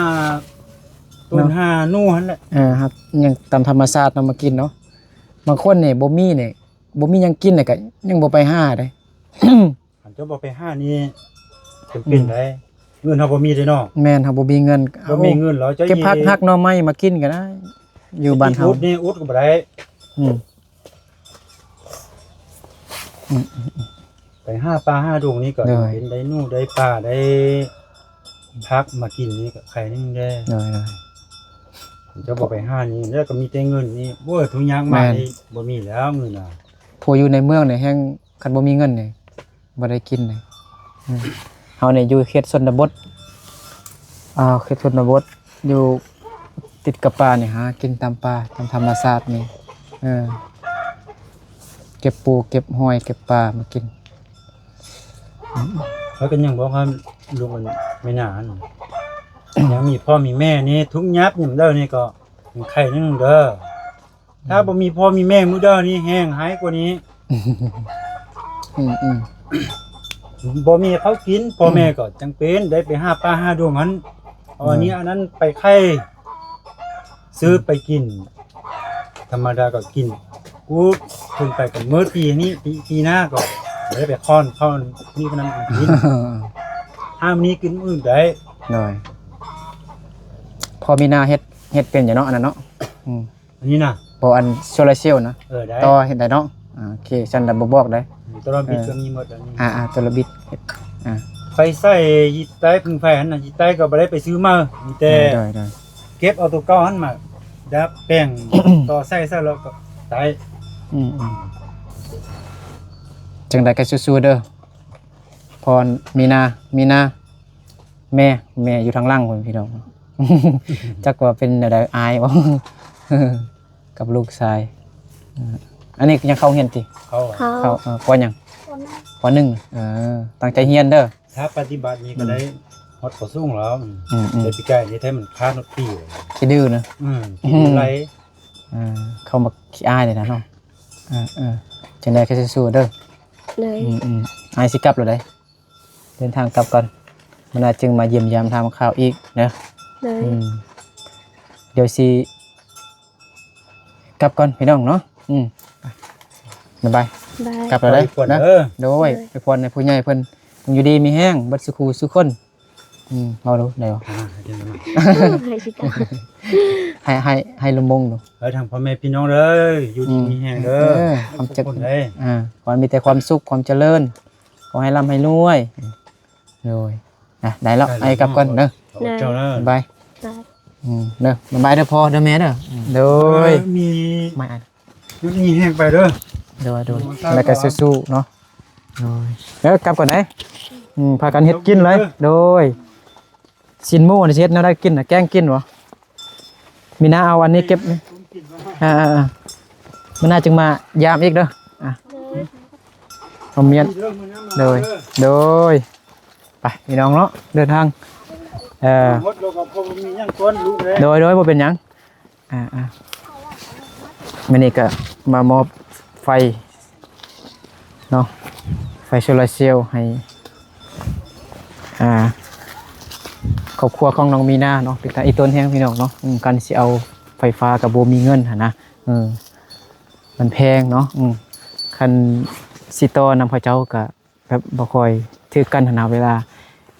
ເນາະ ຕົ້ນຫາໜູຫັ້ນແຫຼະ ເອີ ຫາຫຍັງຕາມທຳມະຊາດເນາະ ມາກິນເນາະ ບາງຄົນນີ້ບໍ່ມີນີ້ ບໍ່ມີຫຍັງກິນນີ້ກໍຍັງບໍ່ໄປຫາເດ້ ຄັນເຈົ້າບໍ່ໄປຫານີ້ ຈຳເປັນ ອືມ ໄດ໋ ເງິນເຮົາບໍ່ມີເດ້ເນາະ ແມ່ນ ເຮົາບໍ່ມີເງິນ ບໍ່ມີເງິນແລ້ວເຈົ້າ ເກັບຜັກ ຫາໜໍ່ໄມ້ມາກິນກໍໄດ້ ຢູ່ບ້ານເຮົາ ໄປກິນອຸດນີ້ອຸດກໍບໍ່ໄດ້ ອືມ ອືມໆໆ ໄປຫາປ່າຫາດົງນີ້ກໍ ໂດຍ ເປັນໄດ້ໜູໄດ້ປາໄດ້ຜັກມາກິນນີ້ກໍໄຄໜຶ່ງແດ່ ໂດຍໆ ເຈົ້າບໍ່ໄປຫານີ້ ແລ້ວກໍມີແຕ່ເງິນນີ້ ໂອ້ຍ ທຸກຍາກມາ ແມ່ນ ນີ້ບໍ່ມີແລ້ວເງິນນະ ຜູ້ຢູ່ໃນເມືອງນີ້ແຮ່ງ ຄັນບໍ່ມີເງິນນີ້ ບໍ່ໄດ້ກິນເດ້ ອືມ ເຮົານີ້ຢູ່ເຂດຊົນນະບົດ ອ່າ ເຂດຊົນນະບົດ ຢູ່ຕິດກັບປ່ານີ້ ຫາກິນຕາມປ່າ ຕາມທຳມະຊາດນີ້ ເອີ ເກັບປູ ເກັບຫອຍ ເກັບປາມາກິນ ເຂົາກໍຍັງບອກວ່າ ລູກອັນແມ່ນາຫັ້ນ ຍັງມີພໍ່ມີແມ່ນີ້ ທຸກຍາກຫຍັງເດີນີ້ ກໍຍັງໄຄໜຶ່ງເດີ ຖ້າບໍ່ມີພໍ່ມີແມ່ມື້ດຽວນີ້ແຮງຮ້າຍກວ່ານີ້ ອືມໆ ບໍ່ມີເຂົ້າກິນ ພໍ່ແມ່ກໍຈຳເປັນໄດ້ໄປຫາປ່າຫາດົງຫັ້ນ ເອົາອັນນີ້ ເອີ ອັນນັ້ນໄປໄຂ່ ຊື້ໄປກິນ ທຳມະດາກໍກິນ ກູດເພິ່ນໄປກັນໝົດປີນີ້ ປີ ປີໜ້າກໍບໍ່ໄດ້ໄປຄ້ອນເຂົ້ານີ້ເທົ່ານັ້ນກິນ ຫາມື້ນີ້ກິນມື້ອື່ນໄດ້ ໂດຍ ພໍມີນາເຮັດ ເຮັດເປັນຢູ່ເນາະ ອັນນັ້ນເນາະ ອືມ ອັນນີ້ນະ ບໍ່ ອັນໂຊລາເຊວນະ ເອີ ໄດ້ ຕໍ່ເຮັດໄດ້ເນາະ ອ່າ ໂອເຄ ຊັ້ນລະບໍ່ບອກໄດ້ ໂຕລະບິດ ເອີ ກໍມີໝົດອັນນີ້ ອ່າໆ ໂຕລະບິດ ອ່າ ໄຟໃສ່ຮີດໃຕ້ ເພິ່ງໄຟຫັ້ນນະ ຮີດໃຕ້ກໍບໍ່ໄດ້ໄປຊື້ມາ ມີແຕ່ ໂດຍໆ ເກັບເອົາໂຕເກົ່າຫັ້ນມາດັດແປງ ຕໍ່ໃສ່ ໃສ່ແລ້ວກໍໄດ້ ອືມໆ ຈັ່ງໃດກໍສູ້ໆເດີ ພອນ ມີນາ ມີນາ ແມ່ ແມ່ຢູ່ທາງຫຼັງພຸ້ນພີ່ນ້ອງ ຈັກວ່າເປັນແນວໃດ ອາຍບໍ່ ກັບລູກຊາຍ ເອີ ອັນນີ້ຍັງເຂົ້າຮຽນຕິ? ເຂົ້າ ເຂົ້າ ເອີ ປໍຫຍັງ? ປໍໜຶ່ງ ປໍໜຶ່ງ ເອີ ຕັ້ງໃຈຮຽນເດີ ຖ້າປະຕິບັດນີ້ກໍໄດ້ ອືມ ຮອດປໍສູງແລ້ວ ອືມໆ ແຕ່ປີກາຍນີ້ແທ້ມັນຂາດຮອດປີ ຂີ້ດື້ນະ ອືມ ອືມ ຂີ້ດື້ໄຫຼ ເອີ ເຂົາມັກຂີ້ອາຍເດນະເນາະ ເອີໆ ຈັ່ງໃດກໍສູ້ໆເດີ ໂດຍ ອືມໆ ອ້າຍຊິກັບແລ້ວເດ້ ເດີນທາງກັບກ່ອນ ມື້ໜ້າຈຶ່ງມາຢ້ຽມຢາມຖາມຂ່າວອີກເດີ ໂດຍ ອືມ ດຽວຊິກັບກ່ອນພີ່ນ້ອງເນາະ ອືມ ບາຍບາຍ ບາຍ ກັບແລ້ວເດີ ໄປພັກຜ່ອນເດີ ໂດຍ ໂດຍ ໄປພັກຜ່ອນໃຫ້ຜູ້ໃຫຍ່ເພິ່ນ ຈົ່ງຢູ່ດີມີແຮງເບິດສູ່ຄູ່ສູ່ຄົນ ອືມ ເວົ້າດູໄດ້ບໍ່? ອ່າ ໃຫ້ ໃຫ້ ໃຫ້ລຳວົງດູ ເອີ ທາງພໍ່ແມ່ພີ່ນ້ອງເດີ ຢູ່ດີມີແຮງເດີ ອືມ ເອີ ຄວາມຈະ ທຸກຄົນເດີ ອ່າ ຂໍໃຫ້ມີແຕ່ຄວາມສຸກຄວາມຈະເລີນ ຂໍໃຫ້ລ່ຳໃຫ້ລວຍ ໂດຍ ອ່ະ ໄດ້ແລ້ວ ໄດ້ແລ້ວ ໄອ້ກັບກ່ອນເດີ ເຈົ້າເດີ ບາຍບາຍ ອືມ ເດີ ບາຍບາຍເດີພໍ່ເດີແມ່ເດີ ໂດຍ ມີ ມາ ຢູ່ດີມີແຮງໄປເດີ ໂດຍໆ ແລ້ວກໍສູ້ໆເນາະ ໂດຍ ເດີ ກັບກ່ອນເດ້ ອືມ ພາກັນເຮັດກິນເລີຍ ໂດຍ ຊີ້ນໝູນີ້ຊິເຮັດແນວໃດກິນນະ ແກງກິນບໍ່? ມີນາເອົາອັນນີ້ເກັບ ອ່າໆໆ ມື້ໜ້າຈຶ່ງມາຢາມອີກເດີ ອ່າ ຄອມເມັນ ໂດຍ ໂດຍ ໄປພີ່ນ້ອງເນາະ ເດີນທາງ ເອີ ໂດຍໆ ບໍ່ເປັນຫຍັງ ອ່າໆ ມື້ນີ້ກໍມາມອບໄຟເນາະ ໄຟໂຊລາເຊວໃຫ້ ອ່າ ຄອບຄົວຂອງນ້ອງມີນາເນາະ ເປັນຕາອີ່ຕົນແຮງພີ່ນ້ອງເນາະ ອືມ ການຊິເອົາໄຟຟ້າກໍບໍ່ມີເງິນຫັ້ນນະ ເອີ ມັນແພງເນາະ ອືມ ຄັນຊິຕໍ່ນຳເຂົາເຈົ້າກໍ ແບບບໍ່ຄ່ອຍຖືກກັນຫັ້ນນະ ເວລາ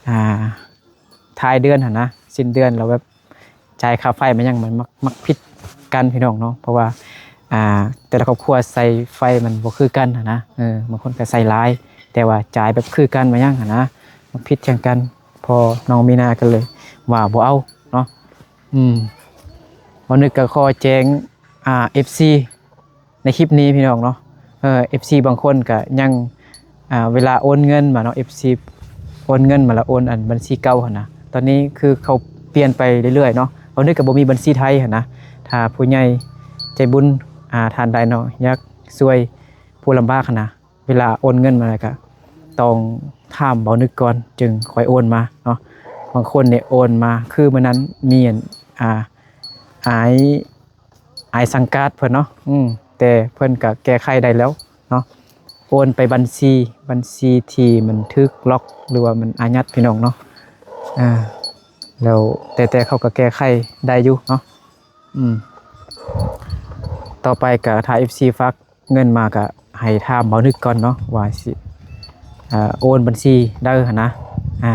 ອ່າ ທ້າຍເດືອນຫັ້ນນະ ສິ້ນເດືອນແລ້ວແບບ ຈ່າຍຄ່າໄຟມາຫຍັງ ມັນມັກ ມັກຜິດກັນພີ່ນ້ອງເນາະ ເພາະວ່າ ອ່າ ແຕ່ລະຄອບຄົວໃຊ້ໄຟມັນບໍ່ຄືກັນຫັ້ນນະ. ເອີ ບາງຄົນກໍໃຊ້ຫຼາຍ ແຕ່ວ່າຈ່າຍແບບຄືກັນມາຫຍັງຫັ້ນນະ ມັກຜິດຫຍັງກັນ. ພໍນ້ອງມີນາກໍເລີຍວ່າບໍ່ເອົາເນາະ. ອືມ ບ່າວນຶກກໍຂໍແຈ້ງ ອ່າ ເອັຟຊີ ໃນຄລິບນີ້ພີ່ນ້ອງເນາະ. ເອີ ເອັຟຊີ ບາງຄົນກໍຍັງ ອ່າ ເວລາໂອນເງິນມາເນາະ ເອັຟຊີ ໂອນເງິນມາແລ້ວໂອນອັນບັນຊີເກົ່າຫັ້ນນະ. ຕອນນີ້ຄືເຂົາປ່ຽນໄປເລື້ອຍໆເນາະ. ຕອນນີ້ກໍບໍ່ມີບັນຊີໄທຫັ້ນນະ. ຖ້າຜູ້ໃຫຍ່ໃຈບຸນ ອ່າ ທ່ານໃດເນາະ ຢາກຊ່ວຍຜູ້ລຳບາກຫັ້ນນະ ເວລາໂອນເງິນມາແລ້ວກໍຕ້ອງຖາມບ່າວນຶກກ່ອນຈຶ່ງຄ່ອຍໂອນມາເນາະ. ບາງຄົນນີ້ໂອນມາ ຄືມື້ນັ້ນມີອັນ ອ່າ ອ້າຍ ອ້າຍສັງກາດເພິ່ນເນາະ ອືມ ແຕ່ເພິ່ນກໍແກ້ໄຂໄດ້ແລ້ວເນາະ. ໂອນໄປບັນຊີ ບັນຊີທີ່ມັນຖືກລັອກ ຫຼືວ່າມັນອາຍັດພີ່ນ້ອງເນາະ. ອ່າ ແລ້ວ ແຕ່ ແຕ່ເຂົາກໍແກ້ໄຂໄດ້ຢູ່ເນາະ. ອືມ ຕໍ່ໄປກໍຖ້າເອັຟຊີຝາກເງິນມາ ກໍໃຫ້ຖາມບ່າວນຶກກ່ອນເນາະ ວ່າຊິ ເອີ ໂອນບັນຊີໃດຫັ້ນນະ. ອ່າ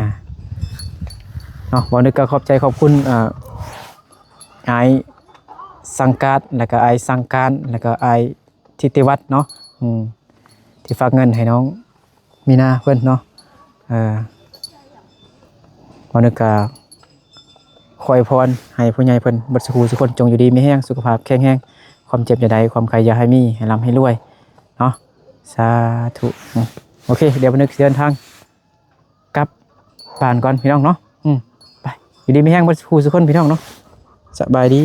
ເນາະ ບ່າວນຶກກໍຂອບໃຈຂອບຄຸນ ເອີ ອ້າຍສັງກາດ ແລ້ວກໍອ້າຍສັງການ ແລ້ວກໍອ້າຍທິດຕິວັດເນາະ ອືມ ທີ່ຝາກເງິນໃຫ້ນ້ອງມີນາເພິ່ນເນາະ. ເອີ ບ່າວນຶກກໍຂໍອວຍພອນໃຫ້ຜູ້ໃຫຍ່ເພິ່ນເບິດສູ່ຜູ້ສູ່ຄົນ ຈົ່ງຢູ່ດີມີແຮງ ສຸຂະພາບແຂງແຮງ ຄວາມເຈັບຢ່າໄດ້ ຄວາມໄຂ້ຢ່າໃຫ້ມີ ໃຫ້ລ່ຳໃຫ້ລວຍເນາະ ສາທຸ. ໂອເຄ ດຽວບ່າວນຶກຊິເດີນທາງກັບບ້ານກ່ອນພີ່ນ້ອງເນາະ. ອືມ ໄປ ຢູ່ດີມີແຮງເບິດສູ່ຜູ້ສູ່ຄົນພີ່ນ້ອງເນາະ ສະບາຍດີ.